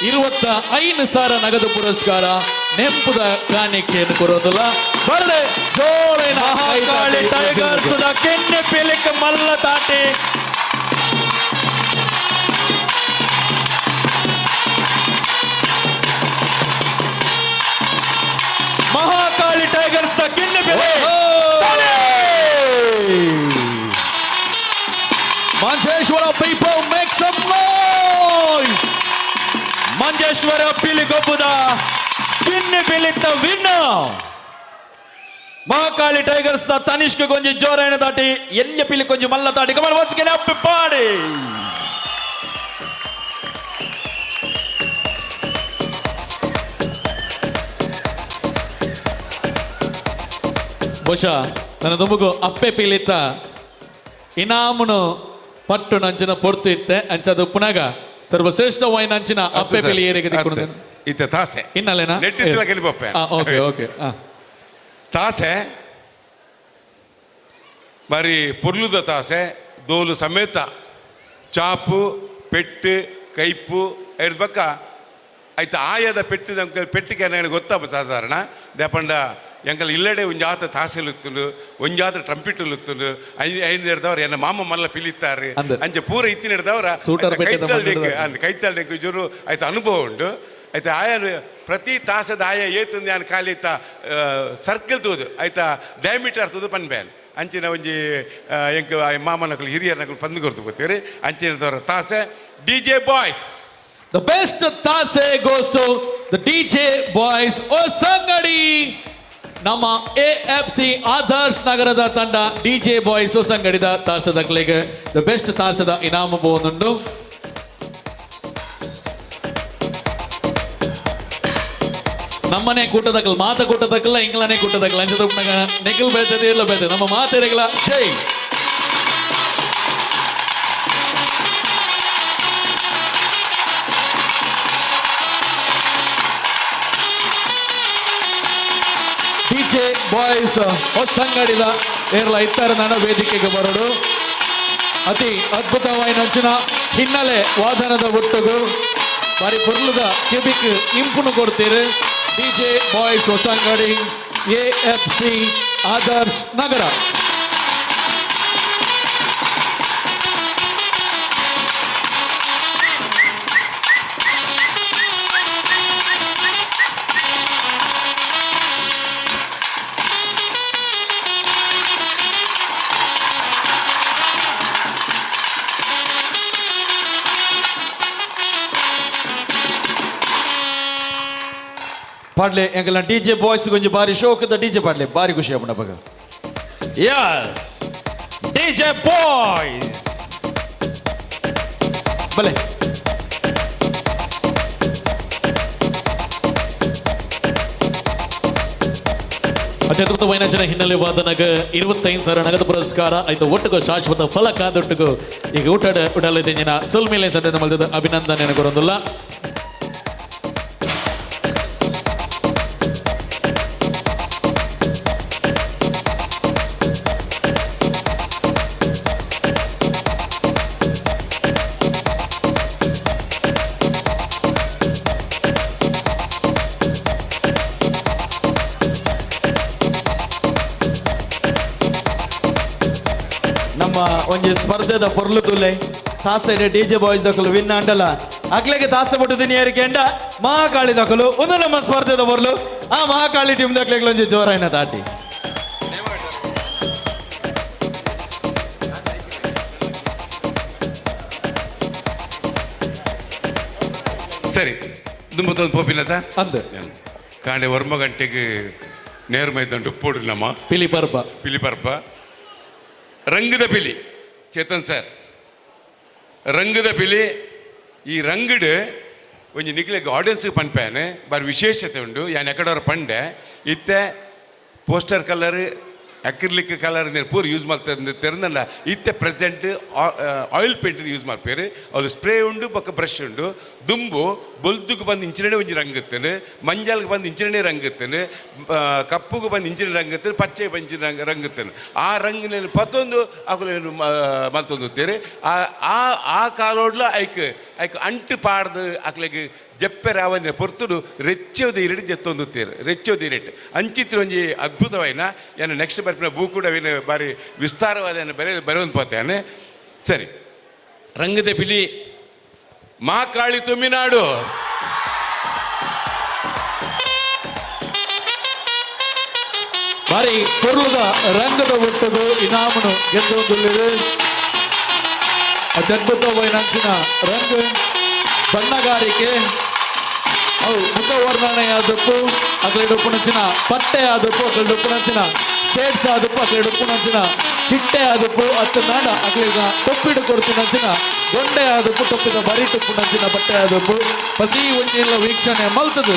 25,000 ನಗದು ಪುರಸ್ಕಾರ, ನೆಂಪುದ ಕಾಣಿಕೆಯನ್ನು ಕೊರೋದಿಲ್ಲ. ಬರಡೆ ಜೋಳಿನ. ಮಹಾಕಾಳಿ ಟೈಗರ್ಸ್ the ಕಿನ್ನಿ ಪಿಲಿಕ್ ಮಲ್ಲ ತಾಟಿ. ಮಹಾಕಾಳಿ ಟೈಗರ್ಸ್ the ಕಿನ್ನಿ ಪಿಲಿ. Manjeshwar people, make some noise! Manjeshwar ಪಿಲಿಗೊಬ್ಬದ ಕಿನ್ನಿ ಪಿಲಿತ್ತ win Mahakali tigers the Tanishq ಕೊಂಜಿ ಜೋರಾಯಣ ದಾಟಿ, ಎಲ್ಲಿ ಪಿಲಿ ಕೊಂಜಿ ಮಲ್ಲ ತಾಟಿ. ಕಮಲ್ ವಾಸ್ಗೆ ಪಾಡಿ. ಬಹುಶಃ ನನ್ನ ದುಂಬುಗು ಅಪ್ಪೆ ಪೀಲಿತ್ತ ಇನಾಮುನು ಪಟ್ಟು ನಂಚಿನ ಪೊರ್ತು ಇತ್ತೆ ಅಂಚದ ಉಪ್ಪುನಾಗ ಸರ್ವಶ್ರೇಷ್ಠ ವಾಯಿನ ಅಂಚಿನ ಅಪ್ಪೆ ಪಿಲಿ ಏರಿಗೆ ದಿಕ್ಕುನು ಇತ್ತೆ ತಾಸೆ ಇನ್ನಲ್ಲೇನಾ? ನೆಟ್ಟಿತ್ತಲ ಕೆಲಿಪಪ್ಪೆ. ಓಕೆ ಓಕೆ ತಾಸೆ ಬಾರಿ ಪೊರ್ಲುದ ತಾಸೆ ದೋಲು ಸಮೇತ ಚಾಪು ಪೆಟ್ಟು ಕೈಪು ಐದು ಬಕ್ಕ ಆಯ್ತು ಆಯದ ಪೆಟ್ಟು ನಮ್ಗೆ ಪೆಟ್ಟಿಗೆ ನನಗೆ ಗೊತ್ತಾಪ ಸಾಧಾರಣ ದೇಪಂಡ ಎಂಕಲ್ ಇಲ್ಲಡೆ ಒಂಜಾತ ತಾಸೆಲುತ್ತುಂಡು ಒಂಜಾತ ಟ್ರಂಪಿಟ್ ಲುತ್ತುಂಡು ಐನ್ ಹಿಡ್ದವ್ರ ಎನ್ನ ಮಾಮ ಮಲ್ಲ ಪಿಲಿತಾರೆ ಅಂದ್. ಅಂಚೆ ಪೂರ ಇತ್ತಿನ ಹಿಡ್ದವ್ರ ಸೂಟರ್ ಪೆಟ್ಟದ ಕೈತಾಲ್ ಮಂಡಲದ. ಅಂದ್ ಕೈತಾಲ್ ಜೋರು ಆಯ್ತು ಅನುಭವ ಉಂಡು ಆಯ್ತು ಆಯ ಪ್ರತಿ ತಾಸದ ಆಯ ಏತಂದು ಯಾನ್ ಖಾಲಿ ಸರ್ಕಲ್ ತೂದು ಆಯ್ತಾ ಡಯಾಮೀಟರ್ ತೂದು ಪನ್ಬೇನ್ ಅಂಚಿನ ಒಂಜಿ ಎಂಕ್ ಮಾಮನಕುಲು ಹಿರಿಯರ್ನಕುಲು ಪಂದು ಕೊರ್ತು ಪೋತೀರಿ ಅಂಚಿನ ತಾಸೆ D J boys. The best ತಾಸೆ goes to the DJ boys Hosangadi. ನಮ್ಮ ಎ ಎಫ್ ಸಿ ಆದರ್ಶ್ ನಗರದ ತಂಡ ಡಿ ಜೆ ಬಾಯ್ಸ್ ಸಂಗಡಿದ ತಾಸದ ಕ್ಲಿಗೆ the best ತಾಸದ ಇನಾಮು ಬೋನುಂಡು. ನಮ್ಮನೆ ಕೂಟದಕ್ಕಲ್ ಮಾತ ಕೂಟದಕ್ಕಲ್ಲ ಇಂಗ್ಲನೆ ಕೂಟದಕ್ಕಲ್ಲ ಅಂಚದ ನೆಗಲ್ ಬೇತದೆ ಇಲ್ಲ ಬೇತದೆ ನಮ್ಮ ಮಾತೆರೆಗಳ ಜೈ. ಡಿಜೆ ಬಾಯ್ಸ್ ಹೊಸಂಗಡಿದ ಏರ್ಲ ಇತ್ತರ ನಡ ವೇದಿಕೆಗೆ ಬರೋಡು. ಅತಿ ಅದ್ಭುತವಾಯಿನಂಚಿನ ಹಿನ್ನೆಲೆ ವಾದನದ ಒಟ್ಟುಗು ಬಾರಿ ಪೊರ್ಲುದ ಕೆಬಿಕ್ ಇಂಪುನು ಕೊಡ್ತೀರಿ DJ boys Hosangadi A F C Adarsh Nagar. ಪಾಡ್ಲೆ ಎಂಕಲ್ನ ಡಿ ಜೆ ಬಾಯ್ಸ್ ಕೊಂಚ ಬಾರಿ ಶೋಕದ ಡಿ ಜೆ ಪಾಡ್ಲೆ ಬಾರಿ ಖುಷಿ ಆಪುಂಡು ಅಪಗ. S D J boys ಬಲೆ. ಅತ್ಯದ್ಭುತವಾಯಿನ ಜನ ಹಿನ್ನೆಲೆ ವಾದನಗ 25,000 ನಗದು ಪುರಸ್ಕಾರ ಆಯ್ತು ಒಟ್ಟುಗು ಶಾಶ್ವತ ಫಲಕ ದೊಟ್ಟುಗು ಈಗ ಊಟದ ಉಡಲಿನ ಸುಲ್ಮೇಲೆ ಸಂದ ಮಲ್ದದ ಅಭಿನಂದನೆ ಕೊರೊಂದುಲ್ಲ. ನಮ್ಮ ಒಂಜಿ ಸ್ಪರ್ಧೆದ ಪೊರ್ಲು ತುಲೆ ತಾಸೆಡೆ ಡಿ ಜೆ ಬಾಯ್ಸ್ ದಕಲು ವಿನ್ ಆಂಡಲ ಅಕ್ಲೆಗೆ ತಾಸೆ ಪಟ್ಟು ದಿನಿಯರಿಗೆ ಎಂಡ ಮಹಾಕಾಳಿ ದಕಲು ಒಂದು ನಮ್ಮ ಸ್ಪರ್ಧೆದ ಪೊರ್ಲು ಆ ಮಹಾಕಾಳಿ ಟೀಮ್ ದಕ್ಲೆಗೆ ಒಂಜಿ ಜೋರಾಯಿನ ತಾಟಿ. ಸರಿ ದುಂಬತ್ತೊಂದು ಪೋಪಿನತ ಅಂದ್ ಕಾಂಡೆ ವರ್ಮ ಗಂಟೆಗೆ ನೇರ್ಮೈದಂಡು ಉಪ್ಪೋಡು ನಮ್ಮ ಪಿಲಿ ಪರ್ಬ ಪಿಲಿ ಪರ್ಬ ರಂಗದ ಪಿಲಿ ಚೇತನ್ ಸರ್ ರಂಗದ ಪಿಲಿ ಈ ರಂಗಡ್ ಒಂಜಿ ನಿಕ್ಲೆಗ್ ಆಡಿಯನ್ಸ್ ಪನ್ಪೇನೆ ಬಾರಿ ವಿಶೇಷತೆ ಉಂಡು ಯಾನ್ ಎಕಡೋರ ಪಂಡೆ ಇತ್ತೆ ಪೋಸ್ಟರ್ ಕಲರ್ ಅಕ್ರಿಲಿಕ್ ಕಲರ್ ನೀರು ಪೂರ ಯೂಸ್ ಮಾಡ್ತಾರೆ ತೆರೆದಲ್ಲ ಇತ್ತೆ ಪ್ರೆಸೆಂಟ್ ಆಯಿಲ್ ಪೇಂಟ್ ಯೂಸ್ ಮಾಡ್ಪೇರು ಅವ್ರು ಸ್ಪ್ರೇ ಉಂಡು ಬೊಕ್ಕ ಬ್ರಷ್ ಉಂಡು ದುಂಬು ಬೊಲ್ದುಗ್ ಬಂದು ಇಂಚಿನೇ ಒಂಜಿ ರಂಗ್ ಇತ್ತೇನೆ ಮಂಜಲ್ಗೆ ಬಂದು ಇಂಚಿನೇ ರಂಗ್ ಇತ್ತೇನೆ ಕಪ್ಪುಗೆ ಬಂದು ಇಂಚಿನ ರಂಗ್ ಇತ್ತೇನೆ ಪಚ್ಚೆ ಬಂದು ರಂಗ್ ರಂಗ್ ಇತ್ತೇನೆ ಆ ರಂಗಿನಲ್ಲಿ ಪತ್ತೊಂದು ಅಕುಲು ಮಲ್ತೊಂದು ಆ ಆ ಆ ಕಾಲೋಡ್ಲ ಐಕ್ ಐಕ್ ಅಂಟು ಪಾಡ್ದು ಅಕ್ಲೆಗ್ ಜಪ್ಪೆ ರಾವಂದ್ರೆ ಪೊರ್ತುಡು ರೆಚ್ಚೋದು ಇರಡು ಜತ್ತೊಂದು ರೆಚ್ಚೋದು ಇರಟ್ಟು ಅಂಚಿತ್ರ ಒಂಜಿ ಅದ್ಭುತವಾಯಿನ ಏನು ನೆಕ್ಸ್ಟ್ ಬರ್ಪಿನ ಬೂ ಕೂಡ ಅವಿನ ಬಾರಿ ವಿಸ್ತಾರವಾದ ಏನು ಬರೆ ಬರೆಯೊಂದು ಪೋತೇನೆ. ಸರಿ ರಂಗದ ಪಿಲಿ ಮಾಕಾಳಿ ತುಮಿನಾಡು. ಬಾರಿ ಪೊರ್ಲುದ ರಂಗದ ಒಟ್ಟುಗು ಇನಾಮನು ಗೆದ್ದು ಅತ್ಯದ್ಭುತವಾಯಿನ ಅಂಚಿನ ರಂಗ ಬಣ್ಣಗಾರಿಕೆ ಅವು ಮುಖವರ್ಣನೆಯಾದಪ್ಪು ಅಕಲೆ ಉಪ್ಪುನಂಚಿನ ಪಟ್ಟೆ ಆದಪ್ಪು ಅಕಲೆ ಉಪ್ಪುನಂಚಿನ ಶೇಡ್ಸ್ ಆದಪ್ಪು ಅಕಲೆ ಉಪ್ಪುನಂಚಿನ ಚಿಟ್ಟೆ ಆದಪ್ಪು ಅತ್ತ ನಾಡ ಅಕಲಿಗ ಟೊಪ್ಪಿಡು ಕೊಡ್ತಿನಂಚಿನ ಗೊಂಡೆ ಆದಪ್ಪು ಟೊಪ್ಪಿದ ಬರಿ ಟೊಪ್ಪುನಂಚಿನ ಬಟ್ಟೆ ಆದಪ್ಪು ಪ್ರತಿ ಒಂಜಿನ ವೀಕ್ಷಣೆ ಮಲ್ತದು.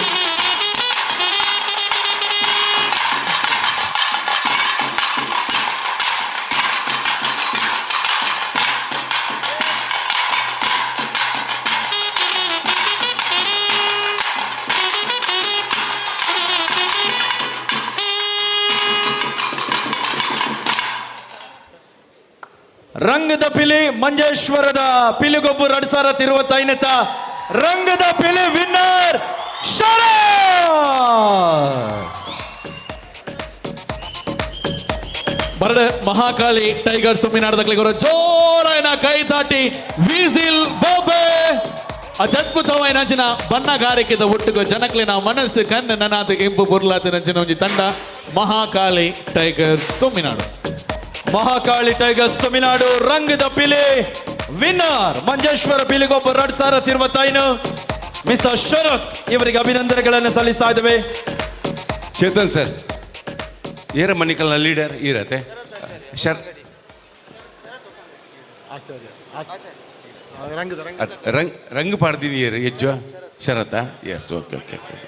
ರಂಗದ ಪಿಲಿ ಮಂಜೇಶ್ವರದ ಪಿಲಿಗೊಬ್ಬು 2025 ರಂಗದ ಪಿಲಿ ವಿನ್ನರ್ ಶರತ್. ಬರಡ ಮಹಾಕಾಳಿ ಟೈಗರ್ಸ್ ತುಮ್ಮಿನಾಡದಕ್ಲಿಗರು ಜೋರಾಯನ ಕೈ ತಾಟಿ ವಿಸಿಲ್ ಬೊಬ್ಬೆ. ಅತ್ಯದ್ಭುತವಾಯಿನ ಅಂಚಿನ ಬಣ್ಣಗಾರಿಕೆದ ಒಟ್ಟುಗು ಜನಕ್ಲಿನ ಮನಸ್ಸು ಕಣ್ಣು ನನಾದ ಇಂಪು ಬುರ್ಲಾತಿನ ಅಂಚಿನ ಒಂಜಿ ತಂಡ ಮಹಾಕಾಳಿ ಟೈಗರ್ಸ್ ತುಮ್ಮಿನಾಡು. ಮಹಾಕಾಳಿ ಟೈಗರ್ಸ್ ತಮಿಳುನಾಡು ರಂಗದ ಪಿಲಿ ವಿನ್ನರ್ ಮಂಜೇಶ್ವರ ಪಿಲಿಗೊಬ್ಬ 2025 ಮಿಸ್ಟರ್ ಶರತ್ ಇವರಿಗೆ ಅಭಿನಂದನೆಗಳನ್ನು ಸಲ್ಲಿಸ್ತಾ ಇದ್ದೇವೆ. ಚೇತನ್ ಸರ್, ಏರ ಮನಿಕಲ್ನ ಲೀಡರ್ ಇರತ್ತೆ ಶರ್ ರಂಗ್ ರಂಗ್ ಪಾಡ್ದೀನಿ ಏರು edge ಶರತ. S, okay okay okay.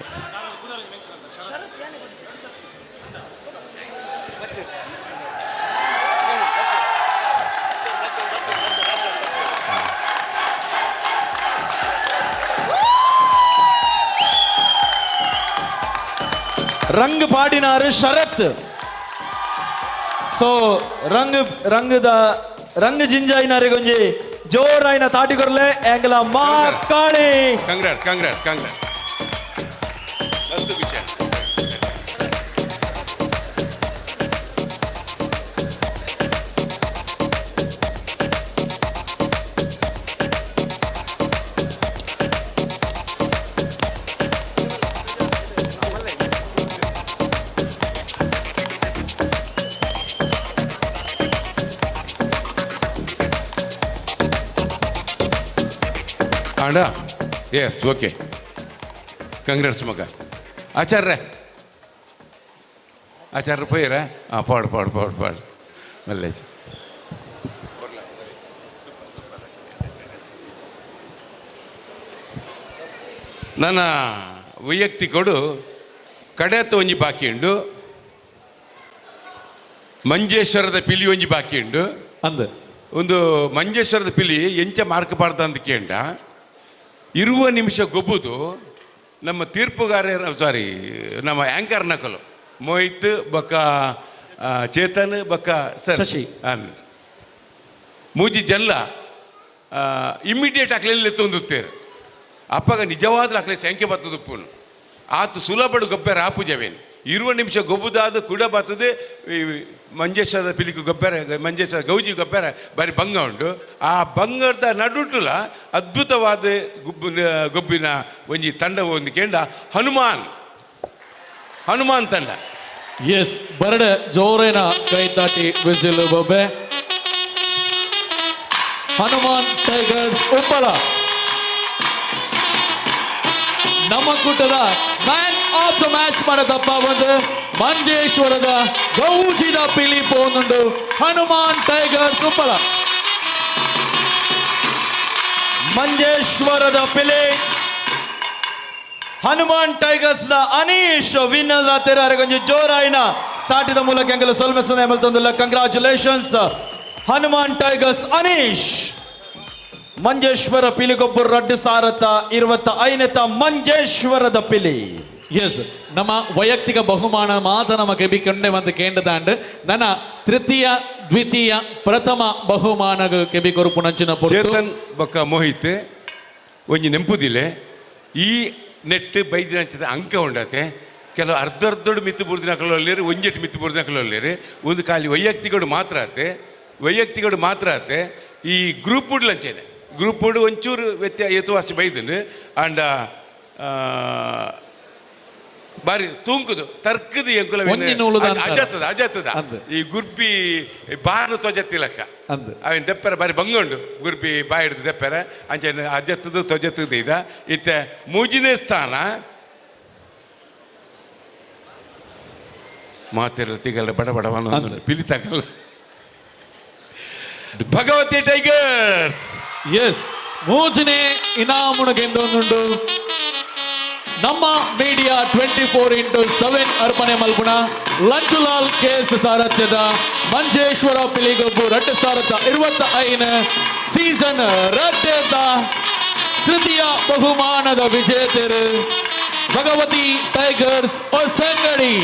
ರಂಗ್ ಪಾಡಿನಾರು ಶರತ್. ಸೊ ರಂಗ್ ರಂಗದ ರಂಗ್ ಜಿಂಜಾಯಿನಾರಿಗೊಂಜಿ ಜೋರಾಯಿನ ತಾಟಿಕೊರ್ಲೆ ಎಂಗಲ ಮಹಾಕಾಳಿ. Congrats congrats congrats. ಮಸ್ತ್ ವಿಷಯ. ಆಂಡ ಎಸ್ ಓಕೆ, ಕಂಗ್ರಾಟ್ಸ್ ಮಗ. ಆಚಾರ್ಯ ಆಚಾರ್ಯ ಪೋಯಿರ. ಹಾಂ, ಪಾಡು ಪಾಡು ಪಾಡು ಪಾಡು ಮಲ್ಲೇಜ್. ನನ್ನ ವೈಯಕ್ತಿಕಡು ಕಡೆತ ಒಂಜಿ ಬಾಕಿ ಉಂಡು, ಮಂಜೇಶ್ವರದ ಪಿಲಿ ಒಂಜಿ ಬಾಕಿ ಉಂಡು. ಅಂದ್ ಒಂದು ಮಂಜೇಶ್ವರದ ಪಿಲಿ ಎಂಚ ಮಾರ್ಕ್ ಪಾಡ್ದ ಅಂತ ಕೇಂಡ ಇರುವ ನಿಮಿಷ ಗೊಬ್ಬುದು ನಮ್ಮ ತೀರ್ಪುಗಾರ, ಸಾರಿ, ನಮ್ಮ ಆ್ಯಂಕರ್ ನಕಲು ಮೋಹಿತ್ ಬೊಕ್ಕ ಚೇತನ್ ಬೊಕ್ಕ ಸರ್ ಶಶಿ. ಮೂಜಿ ಜನ್ಲ ಇಮ್ಮಿಡಿಯೇಟ್ ಅಕ್ಲೆಲ್ಲಿ ತೊಂದುತ್ತೇರು. ಅಪ್ಪಗ ನಿಜವಾದ ಅಕ್ಲೆ ಸಂಖ್ಯೆ ಬತ್ತದುಪ್ಪುನು ಆತು ಸುಲಭಡು ಗೊಬ್ಬರ ಆಪುಜವೇನು ಇರುವ ನಿಮಿಷ ಗೊಬ್ಬುದಾದ ಕೂಡ ಬರ್ತದೆ. ಈ ಮಂಜೇಶ್ವರದ ಪಿಲಿಕು ಗೊಬ್ಬರ, ಮಂಜೇಶ್ವರ ಗೌಜಿ ಗೊಬ್ಬರ ಬಾರಿ ಬಂಗ ಉಂಟು. ಆ ಬಂಗದ ನಡುಟುಲ ಅದ್ಭುತವಾದ ಗೊಬ್ಬಿನ ಒಂಜಿ ತಂಡ ಒಂದು ಕೇಂಡ ಹನುಮಾನ್, ಹನುಮಾನ್ ತಂಡ. ಎಸ್, ಬರಡ ಜೋರೇನ ಕೈ ತಾಟಿ ವಿಸಿಲ್ ಬೊಬ್ಬೆ. ಹನುಮಾನ್ ಟೈಗರ್ಸ್ ಉಪ್ಪಳ ನಮ್ಮ ಕೂಟದ man of the match ಮಾಡದಪ್ಪ ಒಂದು ಮಂಜೇಶ್ವರದ ಗೌಜಿದ ಪಿಲಿ ಪೋನುಂಡು ಹನುಮಾನ್ ಟೈಗರ್ಸ್ ಉಪ್ಪಳ. ಮಂಜೇಶ್ವರದ ಪಿಲಿ ಹನುಮಾನ್ ಟೈಗರ್ಸ್ ದ ಅನೀಶ್ ವಿನ್ನರ್ ಆತೇರು. ಅರೆಗೊಂಜಿ ಜೋರಾಯಿನ ತಾಟಿದ ಮೂಲಕ ಎಂಗಲ ಸೊಲ್ಮೆಸನ ಮಲ್ತೊಂದುಲ್ಲ. Congratulations Hanuman tigers Anish. ಮಂಜೇಶ್ವರ ಪಿಲಿಗೊಬ್ಬರು 2025 ಮಂಜೇಶ್ವರದ ಪಿಲಿ. ಎಸ್, ನಮ್ಮ ವೈಯಕ್ತಿಕ ಬಹುಮಾನ ಮಾತ ನಮ್ಮ ಕೆಬಿ ಕೊಂಡೆ ಒಂದು ಕೇಂದ್ರದಾಂಡ್ ನನ್ನ ತೃತೀಯ ದ್ವಿತೀಯ ಪ್ರಥಮ ಬಹುಮಾನ ಕೆಬಿ ಕೊರುಪು ನಂಚಿನ ಪೊರ್ತು. ಚೇತನ್ ಬೊಕ್ಕ ಮೋಹಿತ್ ಒಂಜಿ ನೆಂಪುದಿಲೆ ಈ ನೆಟ್ ಬೈದಿನಂಚದ ಅಂಕ ಉಂಡತೆ. ಕೆಲವು ಅರ್ಧ ಅರ್ಧಡು ಮಿತ್ತು ಬುರ್ದಿನ ಕಲೋಲ್ಲೇರು, ಒಂಜೆಟ್ಟು ಮಿತ್ತು ಬುರ್ದಿನ ಕಲೋಲ್ಲೇರು. ಒಂದು ಖಾಲಿ ವೈಯಕ್ತಿಕಡು ಮಾತ್ರ ಆತೆ, ವೈಯಕ್ತಿಕಡು ಮಾತ್ರ ಆತೆ. ಈ ಗ್ರೂಪ್ ಲಂಚೇನೆ ಗ್ರೂಪ್ ಒಂಚೂರು ವ್ಯತ್ಯಾಸ ಏತುವಾಸಿ ಬೈದನು ಅಂಡ ಬಾರಿ ತೂಂಕುದು ತರ್ಕದು ಎಂಕುಲ ಒಂಜಿ ನೂಲುದ ಅಂತಾರ. ಅಜತ್ತದ ಅಜತ್ತದ ಅಂದ್. ಈ ಗುರ್ಪಿ ಬಾನು ತೊಜತ್ತಿಲಕ್ಕ ಅಂದ್. ಅವಿನ ದೆಪ್ಪರ ಬಾರಿ ಬಂಗುಂಡು ಗುರ್ಪಿ ಬಾಯಿ ಹಿಡ್ದು ದೆಪ್ಪರ ಅಂಚೆ ಅಜತ್ತದು ತೊಜತ್ತದು ಇದ. ಇತ್ತೆ ಮೂಜಿನೇ ಸ್ಥಾನ ಮಾತಿರಲ್ಲ ತಿಗಲ್ಲ ಬಡ ಬಡ ಅಂದ್. ಪಿಲಿ ತಗಲ್ಲ ಭಗವತಿ ಟೈಗರ್ಸ್. ಎಸ್, ಮೂಜನೇ ಇನಾಮುನು ಗೆಂದೊಂದುಂಡು ನಮ್ಮ ಮೀಡಿಯಾ 24x7 ಅರ್ಪಣೆ ಮಲ್ಪುಣ ಲಂಚುಲಾಲ್ ಕೇಸ್ ಸಾರಥ್ಯದ ಮಂಜೇಶ್ವರ ಪಿಲಿಗೊಬ್ಬು 2025 ಸೀಸನ್ ರಡ್ಡೆದ ತೃತೀಯ ಬಹುಮಾನದ ವಿಜೇತರು ಭಗವತಿ ಟೈಗರ್ಸ್ ಹೊಸಂಗಡಿ.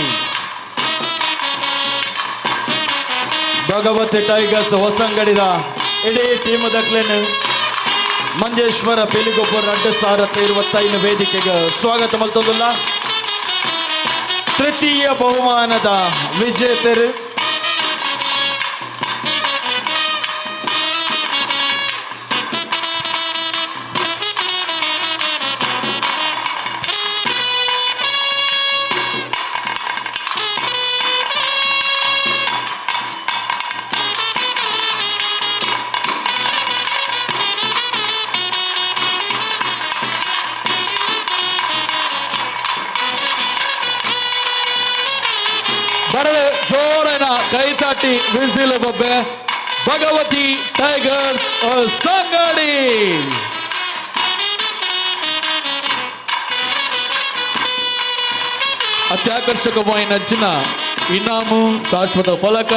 ಭಗವತಿ ಟೈಗರ್ಸ್ ಹೊಸಂಗಡಿದ ಇಡೀ ಟೀಮ್ ದಕ್ಲೆನ್ ಮಂಜೇಶ್ವರ ಪಿಲಿಗೊಬ್ಬ 2025 ವೇದಿಕೆಗೆ ಸ್ವಾಗತ ಮಲ್ತೊಂದುಲ್ಲ. ತೃತೀಯ ಬಹುಮಾನದ ವಿಜೇತರು ಬರವೆ ಜೋರನ ಕೈತಾಟಿ ವಿಸಿಲು ಬೊಬ್ಬೆ. ಭಗವತಿ ಟೈಗರ್ಸ್ ಸಂಗಡಿ. ಅತ್ಯಾಕರ್ಷಕమైన ಇನಾಮು ಶಾಶ್ವತ ಫಲಕ.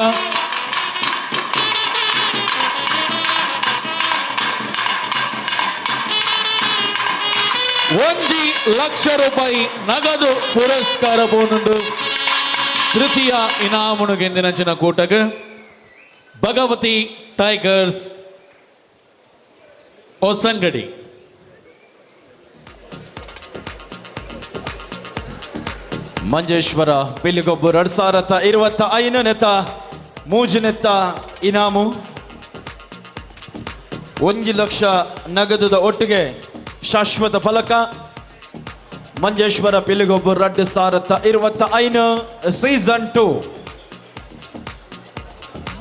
₹1 ಲಕ್ಷ ನಗದು ಪುರಸ್ಕಾರ ಪೋನುಂಡು. ತೃತೀಯ ಇನಾಮುನು ಗೆಂದಿನಂಚಿನ ಕೂಟಗ್ ಭಗವತಿ ಟೈಗರ್ಸ್ ಹೊಸಂಗಡಿ. ಮಂಜೇಶ್ವರ ಪಿಲಿಗೊಬ್ಬು 2025 ನೆತ್ತ ಮೂಜನೆತ್ತ ಇನಾಮು 1 ಲಕ್ಷ ನಗದುದ ಒಟ್ಟಿಗೆ ಶಾಶ್ವತ ಫಲಕ. Manjeshwar Piligobbu 2025 season 2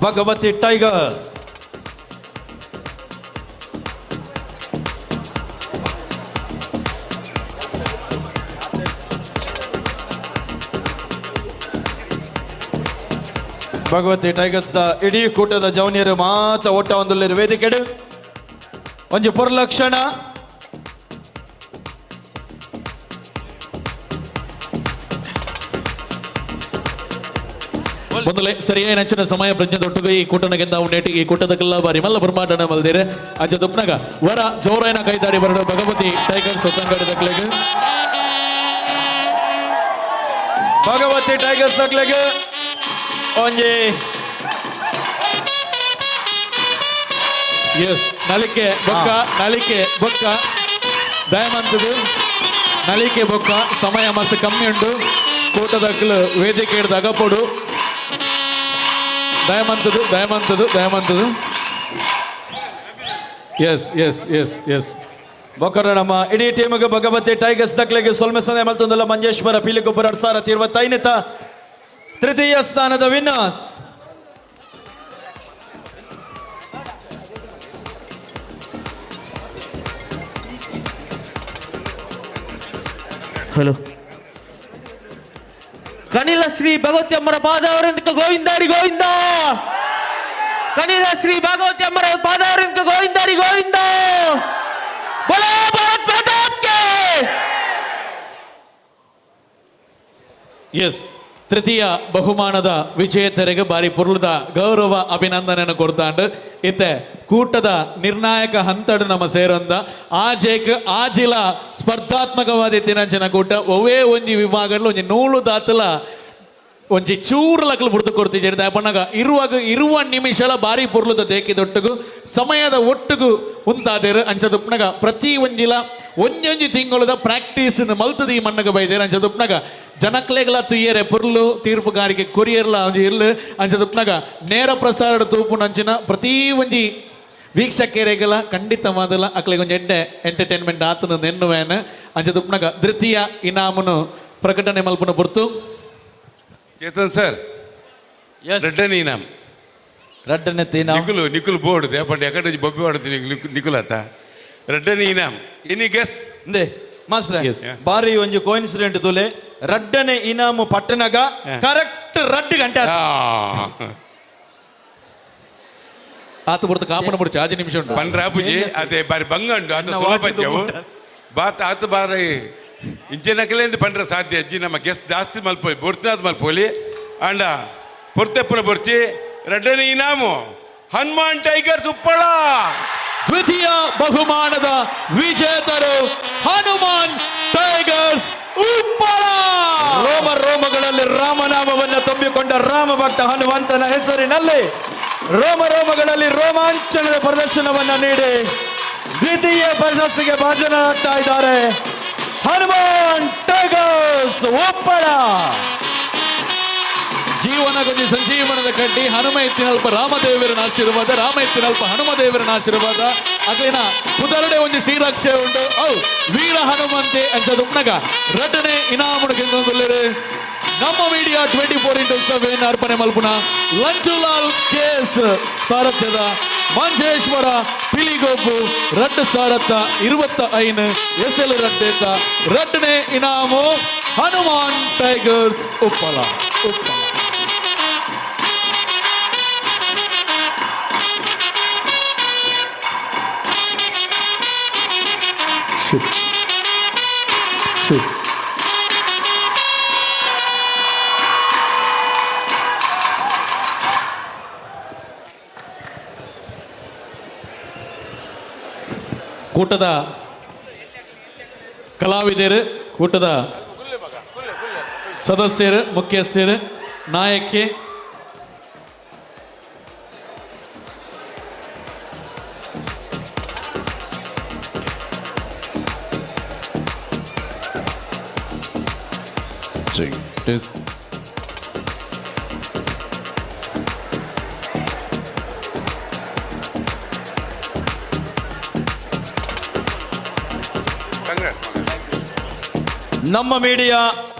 Bhagavathi tigers. Bhagavathi tigers the ಇಡೀ ಕೂಟದ ಜವನಿಯರು ಮಾತ ಒಟ್ಟ ಒಂದುಲ್ಲೇರು ವೇದಿಕೆಡು ಒಂಜಿ ಪೊರ್ಲಕ್ಷಣ. ಮೊದಲೇ ಸರಿಯಾದ ನಂಚಿನ ಸಮಯ ಪ್ರಜ್ಞೆ ದೊಟ್ಟುಗ ಈ ಕೂಟನ ಗೆದ್ದ ಉಂಡೇಟಿ ಈ ಕೂಟದಕ್ಕೆಲ್ಲ ಬಾರಿ ಮಲ್ಲ ಬುರ್ಮಾಟನ ಮಲ್ದಿರೆ. ಅಂಚ ದುಪ್ನಗ ವರ ಜೋರೈನ ಕೈದಾಡಿ ಬರಡು ಭಗವತಿ ಟೈಗರ್ಸ್ ಹೊಸಂಗಡಿ ದಕ್ಲೆಗ್. ಭಗವತಿ ಟೈಗರ್ಸ್ ದಕ್ಲೆಗ್ ಒಂಜಿ ಎಸ್ ನಲಿಕೆ ಬೊಕ್ಕ, ನಲಿಕೆ ಬೊಕ್ಕ ದಯಮಂತದು ನಲಿಕೆ ಬೊಕ್ಕ. ಸಮಯ ಮಸ್ತ್ ಕಮ್ಮಿ ಉಂಟು. ಕೂಟದಕ್ಲು ವೇದಿಕೆ ಹಿಡ್ದು ಅಗಪೊಡು. ದಯಮಂತದು ದಯಮಂತದು ದಯಮಂತದು. S S S S. ಬೊಕ್ಕರ ನಮ್ಮ ಇಡೀ ಟೀಮ್ಗೆ ಭಗವತಿ ಟೈಗರ್ಸ್ ದಕ್ಲೆಗೆ ಸೊಲ್ಮೆ ಸಂದೆ ಮಲ್ತೊಂದುಲ್ಲ. ಮಂಜೇಶ್ವರ ಪಿಲಿಗೊಬ್ಬರ 2025 ತೃತೀಯ ಸ್ಥಾನದ ವಿನ್ನರ್ಸ್. ಹಲೋ ಕನಿಲ ಶ್ರೀ ಭಗವತಿ ಅಮ್ಮರ ಪಾದವರಿಂದ ಗೋವಿಂದಾರಿ ಗೋವಿಂದ. ಕನಿಲ ಶ್ರೀ ಭಗವತಿ ಅಮ್ಮರ ಪಾದವರಿಂದ ಗೋವಿಂದಾರಿ ಗೋವಿಂದ. ಬೋಲೋ ಭಾರತ್ ಮಾತಾ ಕಿ. ಎಸ್ ತೃತೀಯ ಬಹುಮಾನದ ವಿಜೇತರಿಗೆ ಬಾರಿ ಪುರ್ಲದ ಗೌರವ ಅಭಿನಂದನೆಯನ್ನು ಕೊಡ್ತಾಂಡು. ಇತ್ತೆ ಕೂಟದ ನಿರ್ಣಾಯಕ ಹಂತಡು ನಮ್ಮ ಸೇರೊಂದ ಆಜೇಕ್ ಆಜಿಲ ಸ್ಪರ್ಧಾತ್ಮಕವಾದ ತಿನಂಚಿನ ಕೂಟ. ಒವೇ ಒಂಜಿ ವಿಭಾಗಗಳು ಒಂಜಿ ನೂಲು ದಾತಲ ಒಂಜಿ ಚೂರು ಲಕಲು ಬುಡ್ದು ಕೊಡ್ತಿದ್ದೀರಿ. ಪಣ್ಣಗ ಇರುವಾಗ ಇರುವ ನಿಮಿಷಲ ಬಾರಿ ಪೊರ್ಲುದ ದೇಕಿ ದೊಟ್ಟುಗು ಸಮಯದ ಒಟ್ಟುಗು ಉಂತಾದೇರು. ಅಂಚದುಪ್ನಗ ಪ್ರತಿ ಒಂಜಿಲ ಒಂಜೊಂಜಿ ತಿಂಗಳದ ಪ್ರಾಕ್ಟೀಸ್ ಮಲ್ತದ ಈ ಮಣ್ಣಗ ಬೈದೇರು. ಅಂಚದುಪ್ನಗ ಜನಕ್ಲೆಗಳ ತುಯ್ಯರೆ ಪೊರ್ಲು ತೀರ್ಪುಗಾರಿಕೆ ಕೊರಿಯರ್ಲ ಒಂಜಿ ಇರ್ಲು. ಅಂಚದುಪ್ನಗ ನೇರ ಪ್ರಸಾರದ ತೂಪುನಂಚಿನ ಪ್ರತಿ ಒಂಜಿ ವೀಕ್ಷಕರೆಗಳ ಖಂಡಿತವಾದಲ ಅಕ್ಲೆಗೆ ಒಂಜಿ ಎಡ್ಡೆ ಎಂಟರ್ಟೈನ್ಮೆಂಟ್ ಆತನ ನೆನ್ನುವೇನ. ಅಂಚದುಪ್ನಗ ದ್ವಿತೀಯ ಇನಾಮುನು ಪ್ರಕಟಣೆ ಮಲ್ಪುನ ಪೊರ್ತು. ಚೇತನ್ ಸರ್, ರಡ್ಡನೇ ಇನಾಮ್. ರಡ್ಡನೆ ಇನಾಮ್. ನಿಕುಲು ನಿಕುಲು ಬೋರ್ಡ್ ದೇಪಂಡ ಎಕಡೆ ಬೊಬ್ಬೆ ಹೊಡೆದು ನಿಕುಲ್ ಆತ. ರಡ್ಡನೇ ಇನಾಮ್, ಎನಿ ಗೆಸ್? ಇಂದೆ ಮಾಸ್ಟರ್. Yes. ಬಾರಿ ಒಂಜಿ ಕೋಇನ್ಸಿಡೆಂಟ್ ತುಲೆ. ರಡ್ಡನೆ ಇನಾಮು ಪಟ್ಟಣಗ ಕರೆಕ್ಟ್ ರಡ್ಡು ಗಂಟೆ ಆತು. ಆತ ಬುಡ್ದು ಕಾಪುನ ಬುಡ್ಚಿ ಆಜಿ ನಿಮಿಷ ಉಂಟು. ಪಂಡ್ರಾಪುಜಿ ಅದೇ ಬಾರಿ ಬಂಗ ಉಂಡು ಆತ ಸುಲಭ ಜವು ಬಾತ್ ಆತ ಬಾರಿ ಇಂಚೆ ನಕಲೇಂದು ಪಂಡ್ರ ಸಾಧ್ಯ ಅಜ್ಜಿ. ನಮ್ಮ ಗೆಸ್ ಜಾಸ್ತಿ ಮಲ್ಪೋಲಿ ಬೊರ್ತಿನಾಥ್ ಮಲ್ಪೋಲಿ ಅಂಡ ಪೊರ್ತೆಪ್ಪನ ಬೊರ್ಚಿ. ರಡ್ಡನೇ ಇನಾಮು ಹನುಮಾನ್ ಟೈಗರ್ಸ್ ಉಪ್ಪಳ. ದ್ವಿತೀಯ ಬಹುಮಾನದ ವಿಜೇತರು ಹನುಮಾನ್ ಟೈಗರ್ಸ್ ಉಪ್ಪಳ. ರೋಮ ರೋಮಗಳಲ್ಲಿ ರಾಮನಾಮವನ್ನು ತುಂಬಿಕೊಂಡ ರಾಮ ಭಕ್ತ ಹನುಮಂತನ ಹೆಸರಿನಲ್ಲಿ ರೋಮ ರೋಮಗಳಲ್ಲಿ ರೋಮಾಂಚನದ ಪ್ರದರ್ಶನವನ್ನ ನೀಡಿ ದ್ವಿತೀಯ ಪ್ರಶಸ್ತಿಗೆ ಭಾಜನರಾಗ್ತಾ ಇದ್ದಾರೆ ಹನುಮಾನ್ ಟೈಗರ್ಸ್ ಉಪ್ಪಳ. ಜೀವನ ಗೊಂಜಿ ಸಂಜೀವನದ ಕಡ್ಡಿ ಹನುಮ ಎತ್ತಿನಲ್ಪ ರಾಮದೇವರನ ಆಶೀರ್ವಾದ, ರಾಮ ಎತ್ತಿನಲ್ಪ ಹನುಮ ದೇವರನ ಆಶೀರ್ವಾದ. ಅಗ್ಲಿನ ಪುದರುಡೆ ಒಂಜಿ ಶ್ರೀರಕ್ಷೆ ಉಂಟು. ಔ ವೀರ ಹನುಮಂತೆ ಅಂತ ಉಪ್ನಗ ರಟನೆ ಇನಾಮುಡು ಗೆಂದೊಂದುಲ್ಲೆರು. ನಮ್ಮ ಮೀಡಿಯಾ 24x7 ಅರ್ಪಣೆ ಮಲ್ಪುನ ಲಂಚುಲಾಲ್ ಕೇಸ್ ಸಾರಥ್ಯದ ಮಂಜೇಶ್ವರ ಪಿಲಿಗೊಬ್ಬು 2025 ಎಸೆಲು ರಡ್ಡೇತ ರಡ್ಡನೆ ಇನಾಮು ಹನುಮಾನ್ ಟೈಗರ್ಸ್ ಉಪ್ಪಳ. ಉಪ್ಪಳ. ಕೂಟದ ಕಲಾವಿದರು, ಕೂಟದ ಸದಸ್ಯರು, ಮುಖ್ಯಸ್ಥರು, ನಾಯಕಿ, ನಮ್ಮ media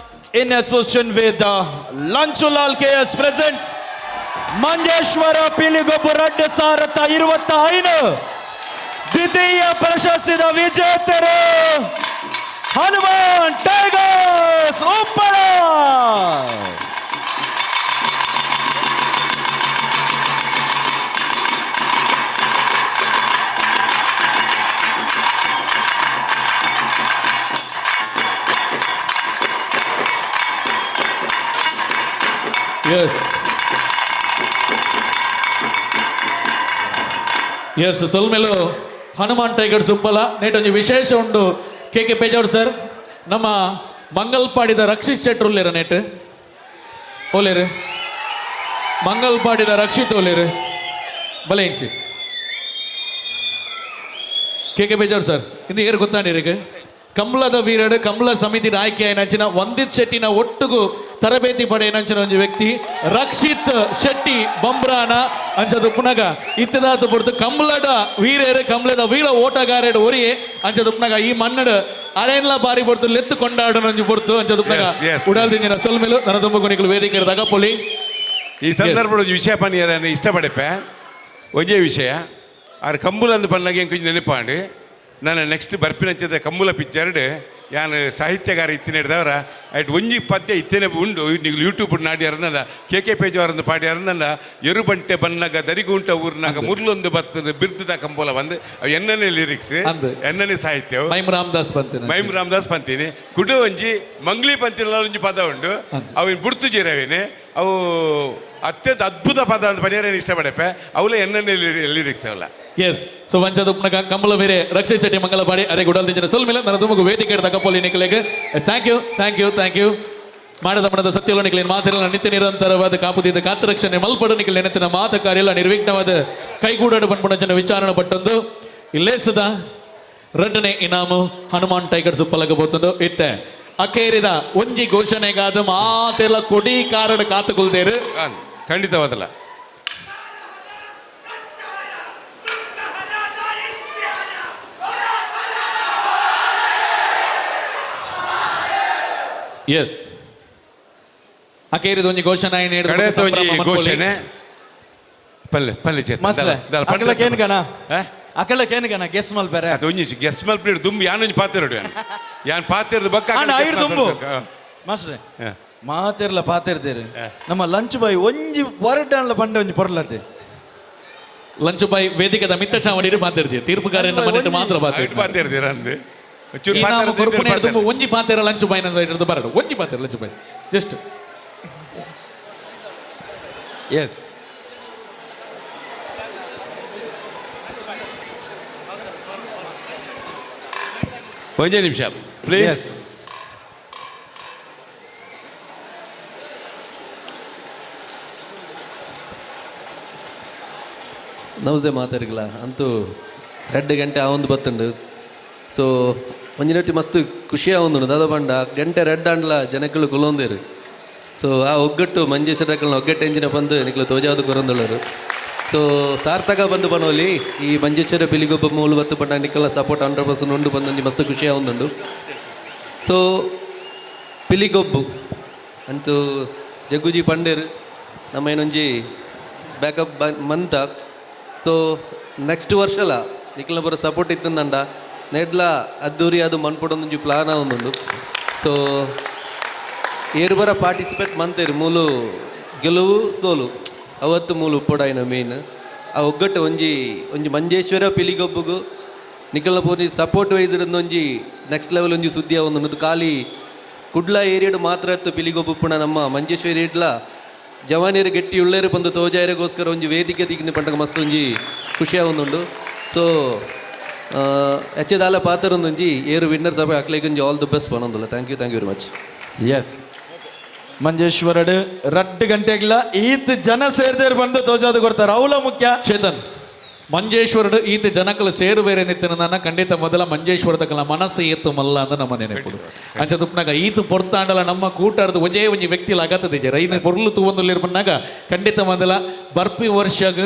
in association with Lanchulal K S present Manjeshwar Piligobbu 2025 ದ್ವಿತೀಯ ಪ್ರಶಸ್ತಿದ ವಿಜೇತರು Hanuman tigers Uppala. Yes yes ಸೊಲ್ಮೆಲು ಹನುಮಾನ್ ಟೈಗರ್ಸ್ ಉಪ್ಪಲ. ನೇಟ್ ಒಂಜಿ ವಿಶೇಷ ಉಂಡು. ಕೆ ಕೆ ಪೇಜಾವರ್ ಸರ್, ನಮ್ಮ ಮಂಗಲ್ಪಾಡಿದ ರಕ್ಷಿತ್ ಶೆಟ್ರು ಉಲ್ಲೇರ ನೇಟ್ ಓಲೇರು? ಮಂಗಲ್ಪಾಡಿದ ರಕ್ಷಿತ್ ಓಲೇರು? ಬಲೆ ಇಂಚಿ. ಕೆ ಕೆ ಪೇಜಾವರ್ ಸರ್, ಇಂದು ಏರು ಗೊತ್ತಾಂಡಿರಿಗೆ ಕಂಬಳದ ವೀರಡು ಕಂಬಳ ಸಮಿತಿ ಆಯ್ಕೆ ನಂಚಿನ ವಂದಿತ್ ಶೆಟ್ಟಿನ ಒಟ್ಟುಗು ತರಬೇತಿ ಪಡೆಯನಂಚಿನ ಒಂಜಿ ವ್ಯಕ್ತಿ ರಕ್ಷಿತ್ ಶೆಟ್ಟಿ ಬಂಬ್ರಾನ. ಅಂಚದ ಪುನಗ ಇತ್ತದಾತ ಪೊರ್ತು ಕಂಬಳದ ವೀರೇರು, ಕಂಬಳದ ವೀರ ಓಟಗಾರೇಡು ಒರಿಯೆ. ಅಂಚದ ಪುನಗ ಈ ಮನ್ನಡು ಅರೇನ್ಲ ಬಾರಿ ಪೊರ್ತು ಲೆತ್ತು ಕೊಂಡಾಡನ ಒಂಜಿ ಪೊರ್ತು. ಅಂಚದ ಪುನಗ Yes, yes. ಉಡಾಲ್ ದಿಂಜಿನ ಸೊಲ್ಮೆಲು. ನನ್ನ ತುಂಬ ಕೊನಿಕಲು ವೇದಿಕೆ ತಗಪೊಲಿ. ಈ ಸಂದರ್ಭದ ಒಂಜಿ ವಿಷಯ ಪನ್ನಿಯರ ಇಷ್ಟಪಡೆಪೆ. ಒಂಜೇ ವಿಷಯ, ಆರ್ ಕಂಬುಲ ಅಂದ್ ಪನ್ನಾಗ ಎಂಕ್ ಒಂಜಿ ನೆನಪಾಂಡು. ನಾನು ನೆಕ್ಸ್ಟ್ ಬರ್ಪಿನಂಚದ ಕಂಬುಲ ಪಿಕ್ಚರ್ಡ್ ಯಾನ್ ಸಾಹಿತ್ಯಗಾರ ಇತ್ತಿನ ಹಿಡ್ದವರ ಐಟ್ ಒಂಜಿ ಪದ್ಯ ಇತ್ತೇನೆ ಉಂಡು. ನೀವು ಯೂಟ್ಯೂಬ್ ನಾಡಿಯಾರಂದಲ್ಲ, ಕೆ ಕೆ ಪೇಜವರಂದು ಪಾಡ್ಯಾರಂದಲ್ಲ, ಎರುಬಂಟೆ ಬನ್ನಗ ದರಿಗುಂಟ ಊರ್ನಾಗ ಮುರ್ಲೊಂದು ಬತ್ತದ ಬಿರ್ದದ ಕಂಬುಲ ಬಂದು. ಅವು ಎನ್ನನೇ ಲಿರಿಕ್ಸ್, ಅಂದ್. ಎನ್ನನೇ ಸಾಹಿತ್ಯ. ಮೈಮ್ ರಾಮದಾಸ್ ಬಂತೇನೆ. ಮೈಮ್ ರಾಮದಾಸ್ ಪಂತೀನಿ. ಕುಡು ಒಂಜಿ ಮಂಗ್ಲಿ ಪಂತಿನ ಒಂಜಿ ಪದ ಉಂಡು, ಅವಿನ ಬುಡ್ತು ಜೀರವೇನೆ. ಅವು ಅತ್ಯಂತ ಅದ್ಭುತ ಪದ ಅಂತ ಪಡಿಯಾರ ಇಷ್ಟಪಡಪೆ. ಅವಲ ಎನ್ನನೇ ಲಿರಿಕ್ಸ್ ಅವಲ್ಲ. ಎಸ್, ಸೊ ವಂಚದ ಉಪ್ನಗ ಕಂಬಳ ಬೇರೆ ರಕ್ಷಿತ್ ಶೆಟ್ಟಿ ಮಂಗಲಪಾಡಿ ಅರೆ ಗುಡಲ್ ದಿಂಜಿನ ಸೊಲ್ಮೆಲ. ನನ್ನ ತುಮಕು ವೇದಿಕೆ ತಗಪೊಲಿ ನಿಕಲೆಗ್. Thank you, thank you, thank you. ಮಾಡದ ಮಾಡದ ಸತ್ಯಲ ನಿಕಲಿನ ಮಾತಿರಲ್ಲ ನಿತ್ಯ ನಿರಂತರವಾದ ಕಾಪುದಿದ್ದ ಕಾತರಕ್ಷಣೆ ಮಲ್ಪಡು. ನಿಕಲ್ ನೆನತಿನ ಮಾತ ಕಾರ್ಯ ನಿರ್ವಿಘ್ನವಾದ ಕೈಗೂಡಾಡು ಪನ್ಪುಣಂಚನ ವಿಚಾರಣೆ ಪಟ್ಟೊಂದು ಇಲ್ಲೇಸದ ರಡ್ಡನೆ ಇನಾಮು ಹನುಮಾನ್ ಟೈಗರ್ಸ್ ಉಪ್ಪಲಗ ಪೋತುಂಡು. ಇತ್ತೆ ಅಕೇರಿದ ಒಂಜಿ ಘೋಷಣೆಗಾದ ಮಾತೆಲ್ಲ ಕೊಡಿ ಕಾರಡ್ ಕಾತುಕೊಲ್ದೇರು. ಖಂಡಿತವಾದಲ್ಲ. ಎಸ್, ಅಕೇರಿದ ಒಂಜಿ ಘೋಷಣೆ ಆಯ್ನ. ಕಡೆತ ಒಂಜಿ ಘೋಷಣೆ ಪಲ್ಲೆ ಪಲ್ಲೆ ಚೇತನ್. ಮಸ್ಲೆ ದಲ, ದಲ, ಪಂಡ. ಅಕಲ ಕೇನ್ಗನ ಆ? ಅಕಲ ಕೇನ್ಗನ ಗೆಸ್ ಮಲ್ಪೆರೆ. ಅದು ಒಂಜಿ ಗೆಸ್ ಮಲ್ಪಿಡ್ ದುಂಬು ಯಾನ್ ಒಂಜಿ ಪಾತೆರಡು, ಯಾನ್ ಯಾನ್ ಪಾತೆರ್ದು ಬಕ್ಕ. ಆಂಡ ಐರ್ ದುಂಬು ಮಾಸ್ಟ್ರೆ, ಮಾತೆರ್ಲ ಪಾತೆರ್ದೇರು. ನಮ್ಮ ಲಂಚ್ ಬಾಯ್ ಒಂಜಿ ವರ್ಡ್ ಅನ್ಲ ಪಂಡ ಒಂಜಿ ಪೊರ್ಲತೆ. ಲಂಚ್ ಬಾಯ್ ವೇದಿಕೆದ ಮಿತ್ತ ಚಾವಣಿಡ್ ಮಾತಾಡ್ತೀವಿ. ತೀರ್ಪುಗಾರನ ಮನೆಟ್ ಮಾತ್ರ ಮಾತಾಡ್ತೀವಿ. ಪಾತೆರ್ದಿರ ಅಂದು ಒಂಚೂರು ಈ ನಾವು ಪಾತೆರ್ದು ಕೊರ್ಪುನೆ ಪಾತೆರ್ದು. ದುಂಬು ಒಂಜಿ ಪಾತೆರ ಲಂಚ್ ಬಾಯ್ನ ಸೈಡ್ ಬರಡು. ಒಂಜಿ ಪಾತೆರ ಲಂಚ್ ಬಾಯ್ ಜಸ್ಟ್. ಎಸ್. ಒಂಜೇ ನಿಮಿಷ ಪ್ಲೀಸ್. ನಮಸ್ತೆ ಮಾತಾಡಿಲ್ಲ ಅಂತೂ 2 ಗಂಟೆ ಆವೊಂದು ಬತ್ತುಂಡು. ಸೊ ಒಂಜಿನೊಟ್ಟಿ ಮಸ್ತ್ ಖುಷಿ ಆವೊಂದುಂಡು ದಾದ ಪಂಡ ಗಂಟೆ ರೆಡ್ ಆಂಡ್ಲ ಜನಕ್ಕಲು ಕುಲೊಂದೇರು. ಸೊ ಆ ಒಗ್ಗಟ್ಟು ಮಂಜೇಶ್ವರದಕ್ಕಲ್ನ ಒಗ್ಗಟ್ಟು ಎಂಜಿನ ಬಂದು ನಿಕ್ಲು ತೋಜಾವದು ಕೊರೊಂದುಳ್ಳರು. ಸೊ ಸಾರ್ಥಕ ಬಂದು ಪನೋಲಿ ಈ ಮಂಜೇಶ್ವರ ಪಿಲಿಗೊಬ್ಬ ಮೂಲು ಬತ್ತು ಪಂಡ ನಿಕ್ಕಲ ಸಪೋರ್ಟ್ 100% ಉಂಡು ಬಂದು ಮಸ್ತ್ ಖುಷಿ ಆವೊಂದುಂಡು. ಸೊ ಪಿಲಿಗೊಬ್ಬು ಅಂತೂ ಜಗ್ಗುಜಿ ಪಂಡೇರು ನಮ್ಮ ಏನೊಂಜಿ ಬ್ಯಾಕಪ್ ಮಂತ. ಸೊ ನೆಕ್ಸ್ಟ್ ವರ್ಷಲ ನಿಕ್ಲ ಬರೋ ಸಪೋರ್ಟ್ ಇತ್ತಂದಂಡ ನೆಡ್ಲ ಅದ್ದೂರಿ ಅದು ಮನ್ಪುಡೊಂದೊಂಜಿ ಪ್ಲಾನ್ ಆವೊಂದುಂಡು. ಸೊ ಏರು ಬರ ಪಾರ್ಟಿಸಿಪೇಟ್ ಮಂತೇರು ಮೂಲು ಗೆಲುವು ಸೋಲು ಅವತ್ತು ಮೂಲು ಉಪ್ಪೊಡಾಯಿನ ಮೇನ್ ಆ ಒಗ್ಗಟ್ಟು ಒಂಜಿ ಒಂಜಿ ಮಂಜೇಶ್ವರ ಪಿಲಿಗೊಬ್ಬುಗು ನಿಕಲ್ನ ಪೂರ್ತಿ ಸಪೋರ್ಟ್ ವೈಸ್ ಒಂಜಿ ನೆಕ್ಸ್ಟ್ ಲೆವೆಲ್ ಒಂಜಿ ಸುದ್ದಿ ಆವೊಂದುಂಡು. ಖಾಲಿ ಕುಡ್ಲ ಏರಿಯಡ್ ಮಾತ್ರ ಇತ್ತು ಪಿಲಿಗೊಬ್ಬು ಉಪ್ಪುಣ ನಮ್ಮ ಮಂಜೇಶ್ವರ ಇಡ್ಲ ಜವಾನಿಯರು ಗಟ್ಟಿ ಉಳ್ಳೇರು ಬಂದು ತೋಜಾಯರಿಗೋಸ್ಕರ ಒಂಜಿ ವೇದಿಕೆ ದಿಗ್ನ ಪಂಡಗ ಮಸ್ತ್ ಒಂಜಿ ಖುಷಿ ಆವೊಂದುಂಡು. ಸೊ ಎಚ್ಚೆದಾಲ ಪಾತ್ರೊಂದೊಂಜಿ ಏರು ವಿನ್ನರ್ ಸಭೆ ಅಕ್ಲೆಗೊಂಜಿ ಆಲ್ the best ಪನೊಂದುಲ್ಲ. Thank you, thank you very much. Yes, ಮಂಜೇಶ್ವರಡ್ 2 ಗಂಟೆಗ್ಲ ಈತ್ ಜನ ಸೇರ್ದೇರ್ ಬಂದು ತೋಜಾದು ಕೊಡ್ತಾರೆ, ಅವಲ ಮುಖ್ಯ. ಚೇತನ್, ಮಂಜೇಶ್ವರಡು ಈತ ಜನಕಲು ಸೇರುವೇರೆ ನಿತ್ತಿನ ಖಂಡಿತ ಮೊದಲ ಮಂಜೇಶ್ವರದಕಲ ಮನಸ್ಸು ಏತು ಮಲ್ಲ ಅಂತ ನಮ್ಮ ನೆನಪುಡು. ಅಂಚ ತುಪ್ಪನಾಗ ಈತು ಪೊರ್ತಾಂಡಲ ನಮ್ಮ ಕೂಟಾಡ್ದು ಒಂಜೇ ಒಂಜಿ ವ್ಯಕ್ತಿಲ ಅಗತ್ತದಿಜೆ ರೈನ ಪೊರ್ಲು ತೂವೊಂದುಲ್ಲೇರು ಪನ್ನಾಗ ಖಂಡಿತ ಮೊದಲ ಬರ್ಪಿ ವರ್ಷಗ್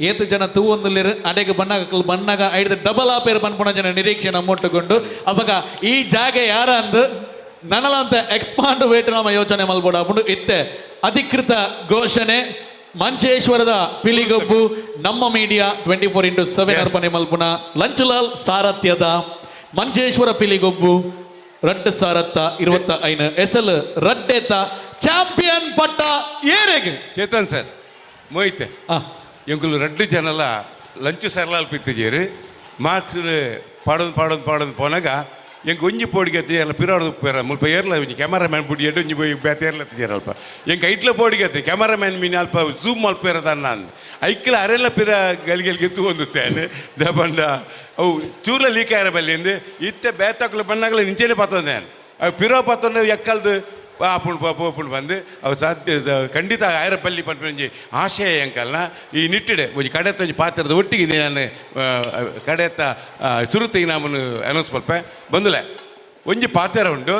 ಏತು ಜನ ತೂವೊಂದುಲ್ಲೇರು ಅಡೆಗೆ ಬಣ್ಣಾಗ ಅಕಲ್ ಬಣ್ಣಾಗ ಐದು ಡಬಲ್ ಆಪೇರು ಪನ್ಪುಣ ಜನ ನಿರೀಕ್ಷೆ ನಮ್ಮೊಟ್ಟುಕೊಂಡು ಅವಾಗ ಈ ಜಾಗ ಯಾರ ಅಂದು ನನಲಂತ ಎಕ್ಸ್ಪಾಂಡ್ ವೇಟ್ ನಮ್ಮ ಯೋಚನೆ ಮಲ್ಬೋಡ ಅಪುಂಡು. ಇತ್ತೆ ಅಧಿಕೃತ ಘೋಷಣೆ ಮಂಜೇಶ್ವರದ ಪಿಲಿಗೊಬ್ಬು ನಮ್ಮ ಮೀಡಿಯಾ 24x7 ಅರ್ಪಣೆ ಮಲ್ಪುನ ಲಂಚುಲಾಲ್ ಸಾರಥ್ಯದ ಮಂಜೇಶ್ವರ ಪಿಲಿಗೊಬ್ಬು ರಡ್ಡು ಸಾರತ್ತ 25 ಎಸಲ್ ರಡ್ಡೆತ ಚಾಂಪಿಯನ್ ಪಟ್ಟ ಏರೆಗೆ. ಚೇತನ್ ಸರ್, ಮೋಹಿತ್, ಎಂಕುಲು ರಡ್ಡು ಜನಲ ಲಂಚು ಸರ್ಲಾಲ್ ಪಿತ್ತಿಜೇರು ಮಾರ್ಕ್ಸ್ ಪಾಡೋದು ಪಾಡೋದು ಪಾಡೋದು ಪೋನಾಗ ಎಂಕ್ ಒಂಜಿ ಪೋಡಿಗೆ ಅತ್ತಿ ಎಲ್ಲ ಪಿರಾಡ್ದು ಉಪ್ಪೇರ ಮುಲ್ಪ ಏರ್ಲ ಒಂಜಿ ಕ್ಯಾಮರಾಮ್ಯಾನ್ ಪುಡಿ ಎಡ್ ಒಂಜಿ ಪೋಯಿ ಬೇತೆ ಏರ್ಲ ಅತ್ತಿಜೇರು ಅಲ್ಪ ಎಂಕ್ ಐಟ್ಲ ಪೋಡಿಗೆ ಅತ್ತಿ ಕ್ಯಾಮರಾಮ್ಯಾನ್ ಮೀನು ಅಲ್ಪ ಝೂಮ್ ಮಲ್ಪೇರ ತನ್ನ ಅಂದ್ ಐಕ್ಲ ಅರೆಲ್ಲ ಪಿರ ಗಲಿಗಲಿಗೆ ತೂವೊಂದುತ್ತೇನೆ ದಬಂಡ ಅವು ಚೂರ್ಲ ಲೀಕ್ ಆಯ್ರ ಬಲ್ಲಿಂದು ಇತ್ತೆ ಬೇತಾಕ್ಲು ಬಣ್ಣಾಗಲ ನಿಂಚೆನೆ ಪತ್ತೊಂದೆ ಅವು ಪಿರೋ ಪತ್ತೊಂದು ಎಕ್ಕಲ್ದು ಆಪುಂಡು ಪೋಪುಂಡು ಬಂದು ಅವು ಸಾಧ್ಯ ಖಂಡಿತ ಆಯರ ಪಲ್ಲಿ ಪನ್ಪುಂಜಿ ಆಶಯ ಎಂಕಲ್ನ ಈ ನಿಟ್ಟಿಡೆ ಒಂಜಿ ಕಡೆತ ಒಂಜಿ ಪಾತ್ರದ ಒಟ್ಟಿಗೆ ನಾನು ಕಡೆತ ಸುರುತಿಗೆ ನಾಮನು ಅನೌನ್ಸ್ ಮಲ್ಪೆ ಬಂದುಲೆ ಒಂಜಿ ಪಾತ್ರ ಉಂಡು.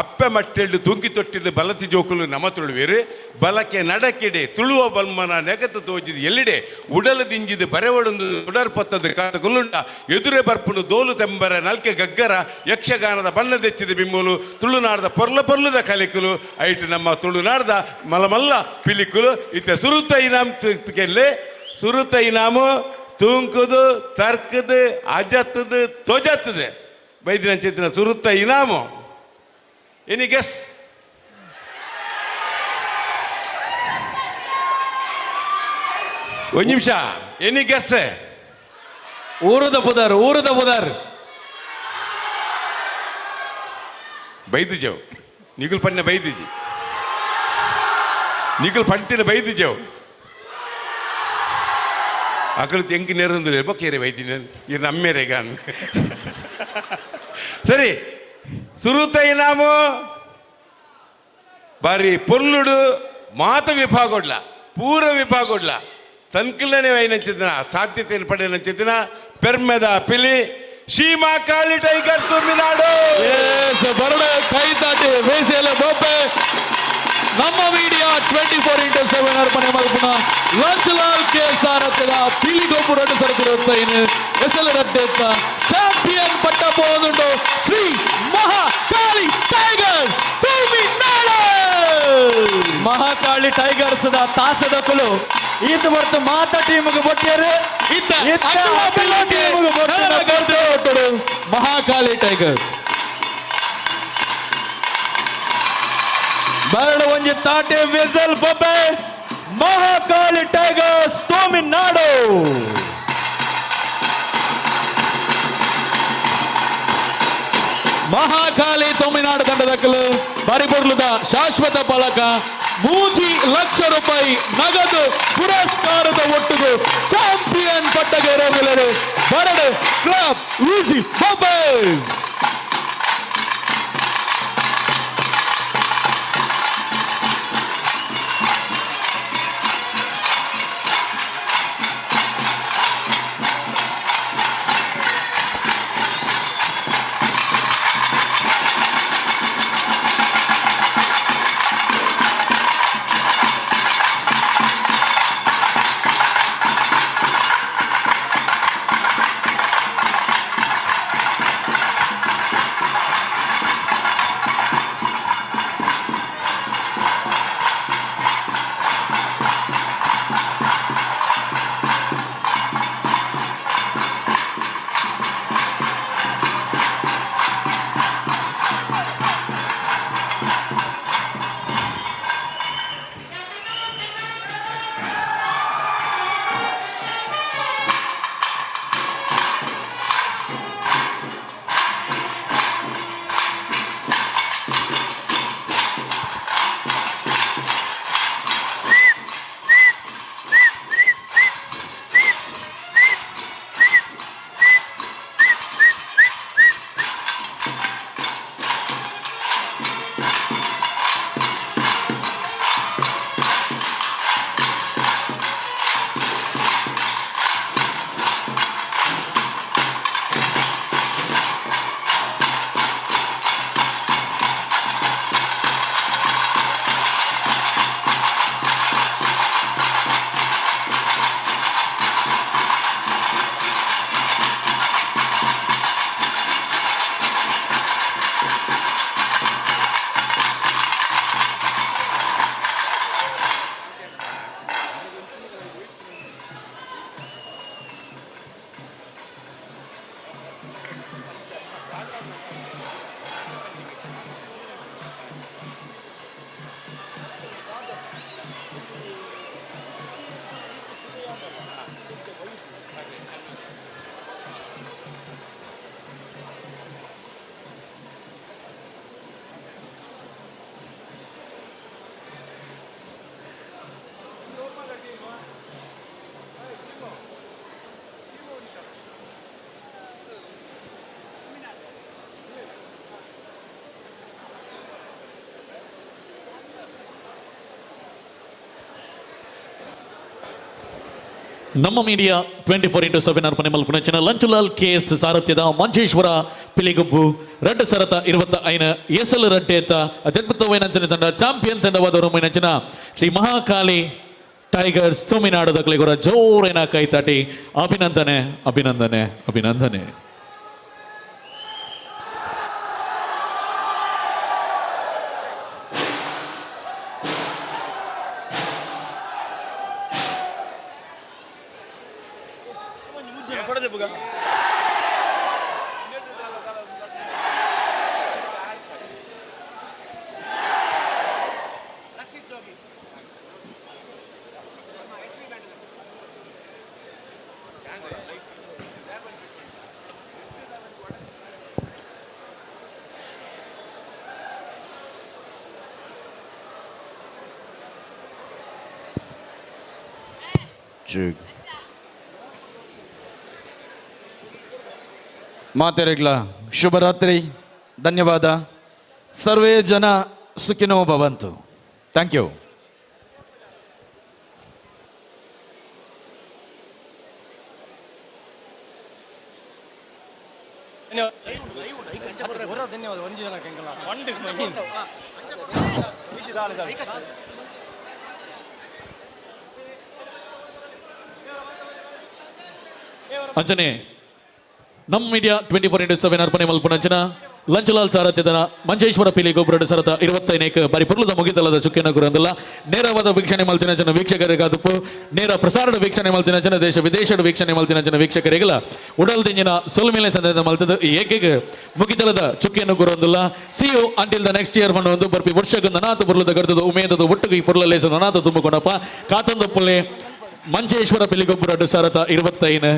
ಅಪ್ಪೆ ಮಟ್ಟೆಲ್ಡು ತೂಂಕಿ ತೊಟ್ಟಿಲ್ಡು ಬಲತಿ ಜೋಕುಲು ನಮ ತುಳುವೇರು ಬಲಕೆ ನಡಕೆಡೆ ತುಳುವ ಬಲ್ಮನ ನೆಗತ ತೋಜಿದ ಎಲ್ಲಿಡೆ ಉಡಲ ದಿಂಜಿದ ಬರೆವಡೊಂದು ಉಡರ್ ಪತ್ತದ ಕಾತ ಕುಲ್ಲುಂಡ ಎದುರೆ ಬರ್ಪುಂಡು ದೋಲು ತೆಂಬರ ನಲ್ಕೆ ಗಗ್ಗರ ಯಕ್ಷಗಾನದ ಬಣ್ಣ ದೆಚ್ಚಿದ ಬಿಮ್ಮುಲು ತುಳುನಾಡದ ಪೊರ್ಲ ಪೊರ್ಲದ ಕಲಿಕುಲು ಐಟು ನಮ್ಮ ತುಳುನಾಡದ ಮಲಮಲ್ಲ ಪಿಲಿಕುಲು ಇತ್ತೆ ಸುರುತ ಇನಾಮ್ ಕೆಲ್ಲೆ ಸುರುತ ಇನಾಮು ತೂಂಕುದು ತರ್ಕದು ಅಜತ್ತದು ತೊಜತ್ತದು ಬೈದಿನ ಸುರುತ ಇನಾಮು. Any guess? ಒಂದು ನಿಮಿಷ, ಎನಿ ಗೆಸ್? ಊರದ ಪುದರ್, ಊರದ ಪುದರ್. ಬೈದು ಜವ್ ನಿಗುಲ್ ಪಣ್ಣ ಬೈದಿಜಿ ನಿಗುಲ್ ಪಂಟಿನ ಬೈದು ಜವ್ ಅಕಲು ತೆಂಕಿ ನೆರಂದು ಬೊಕ್ಕೇರೆ ಬೈದಿನ ಇರ್ ನಮ್ಮೇರೆ ಗಾನ್. ಸರಿ, ಸುರುತ ಇನಾಮು ಬಾರಿ ಪೊರ್ಲುಡು ಮಾತ ವಿಭಾಗೊಡ್ಲ ಪೂರ ವಿಭಾಗೊಡ್ಲ ತನ್ಕಿಲ್ಲನೆ ಐನಂಚಿನ ಸಾಧ್ಯತೆಯನ್ನು ಪಡೆಯನಂಚಿನ ಪೆರ್ಮೆದ ಪಿಲಿ ಸೀಮಾ ಕಾಳಿ ಟೈಗರ್ ತುಮಿನಾಡು. ಬರಡು ಕೈ ತಾಟಿ ಬೇಸಿಯಲ್ಲ ಬೊಬ್ಬೆ. ನಮ್ಮ ಮೀಡಿಯಾ 24x7 ಅರ್ಪಣೆ ಮಲ್ಪುನ ಲಂಚಲಾಲ್ ಕೆ ಸಾರಥ್ಯದ ಪಿಲಿಗೊಬ್ಬು ರಡ್ಡು ಸರತಿರುತ್ತೈನು ಎಸಲ್ ರಡ್ಡೆತ್ತ ಚಾಂಪಿಯನ್ ಪಟ್ಟ ಪೋದುಂಡು Shri Mahakali tiger Tamil Nadu. Mahakali tigers the ತಾಸದ ಕುಲು ಈತ ಬರ್ತು ಮಾತ ಟೀಮ್ಗೆ ಬೊಟ್ಟಿಯರು ಇತ್ತ ಇತ್ತ ಅಖಿಲ ಟೀಮ್ಗೆ ಬೊಟ್ಟಿನ ಕೊಟ್ಟರು ಮಹಾಕಾಳಿ ಟೈಗರ್. ಬರಡು ಒಂಜಿ ತಾಟೆ ವಿಸಲ್ ಬೊಬ್ಬೆ ಮಹಾಕಾಳಿ ಟೈಗರ್ಸ್ ತಮಿಳ್ನಾಡು. ಮಹಾಕಾಳಿ ತಮಿಳುನಾಡು ತಂಡದಕ್ಕಲು ಬರಿಬೊರ್ಲುದ ಶಾಶ್ವತ ಫಲಕ 3 ಲಕ್ಷ ರೂಪಾಯಿ ನಗದು ಪುರಸ್ಕಾರದ ಒಟ್ಟಿಗೆ ಚಾಂಪಿಯನ್ ಪಟ್ಟಗೇರೋಗಲರು ಬರಡು ಕ್ಲಬ್ ಊಜಿ ಬೊಬ್ಬೆ. ನಮ್ಮ ಮೀಡಿಯಾ 24x7 ಅರ್ಪಣೆ ಮಲ್ಪುನಂಚಿನ ಲಂಚುಲಾಲ್ ಕೆ ಎಸ್ ಸಾರಥ್ಯದ ಮಂಜೇಶ್ವರ ಪಿಲಿಗುಬ್ಬು ರಡ್ಡು ಸರತ 25 ಎಸಲು ರಡ್ಡೇತ ಅತ್ಯದ್ಭುತವೈನಂಚಿನ ತಂಡ ಚಾಂಪಿಯನ್ ತಂಡವಾದವರು ಮೈನಂಚಿನ ಶ್ರೀ ಮಹಾಕಾಳಿ ಟೈಗರ್ಸ್ ತುಮಿನಾಡದ ಕಲೆಗುರ ಜೋರೇನ ಕೈತಾಟಿ ಅಭಿನಂದನೆ ಅಭಿನಂದನೆ ಅಭಿನಂದನೆ. ಮಾತೆರೆಗ್ಲ ಶುಭರಾತ್ರಿ, ಧನ್ಯವಾದ. ಸರ್ವೇ ಜನ ಸುಖಿನೋ ಭವಂತು. Thank you. ಅಂಚನೆ ನಮ್ಮ ಮೀಡಿಯಾ 24x7 ಅರ್ಪಣೆ ಮಲ್ಪುನಂಚಿನ ಲಂಚಲಾಲ್ ಸಾರಥ್ಯದ ಮಂಜೇಶ್ವರ ಪಿಲಿ ಗೊಬ್ಬರ ಸರತ 25 ಬಾರಿ ಪೊರ್ಲುದ ಮುಗಿತಲದ ಚುಕ್ಕಿನ ಗುರಂದಲ್ಲ ನೇರವಾದ ವೀಕ್ಷಣೆ ಮಲ್ತಿನ ಜನ ವೀಕ್ಷಕರಿಗಾದಪ್ಪು ನೇರ ಪ್ರಸಾರದ ವೀಕ್ಷಣೆ ಮಲ್ತಿನ ಜನ ದೇಶ ವಿದೇಶದ ವೀಕ್ಷಣೆ ಮಲ್ತಿನ ಜನ ವೀಕ್ಷಕರಿಗಲ ಉಡಲ್ ದಿಂಜಿನ ಸೊಲ್ಮೇಲೆ ಸಂದೇಶ ಮಲ್ತದ ಏಕೆಗೆ ಮುಗಿತಲದ ಚುಕ್ಕಿಯನ್ನು ಗುರಂದಿಲ್ಲ. See you until the next year ಒಂದು ಬರ್ಪಿ ವರ್ಷಕ್ಕೆ ನನಾತ ಬುರ್ಲದ ಗರ್ದದ ಉಮೇದದ ಒಟ್ಟಿಗೆ ಈ ಪೊರ್ಲಲೇಸ ನನಾತ ತುಂಬಿಕೊಂಡಪ್ಪ ಕಾತಂದು ಪುಳ್ಳೆ ಮಂಜೇಶ್ವರ ಪಿಲಿಗೊಬ್ಬರ ರಡ್ಡು ಸರತ 25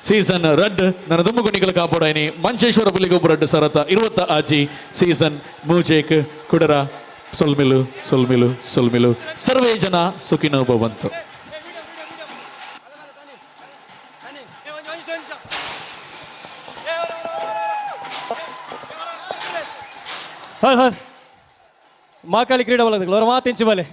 ಸೀಸನ್ ರಡ್ ನನ್ನ ದುಮ್ಮುಗುಣಿಗಳ ಕಾಪೋಡಾಯಿನಿ ಮಂಜೇಶ್ವರ ಪಿಲಿಗೊಬ್ಬರ ರಡ್ಡು ಸರತ 26 ಸೀಸನ್ ಮೂಜೇಕ್ ಕುಡರ ಸೊಲ್ಮಿಲು ಸೊಲ್ಮಿಲು ಸೊಲ್ಮಿಲು. ಸರ್ವೇ ಜನ ಸುಖಿನೋ ಭವಂತು. ಹರ್ ಹರ್ ಮಹಾಕಾಳಿ ಕ್ರೀಡಾ ಬಲದ ಮಾತಿಂಚಿ ಬಲೆ.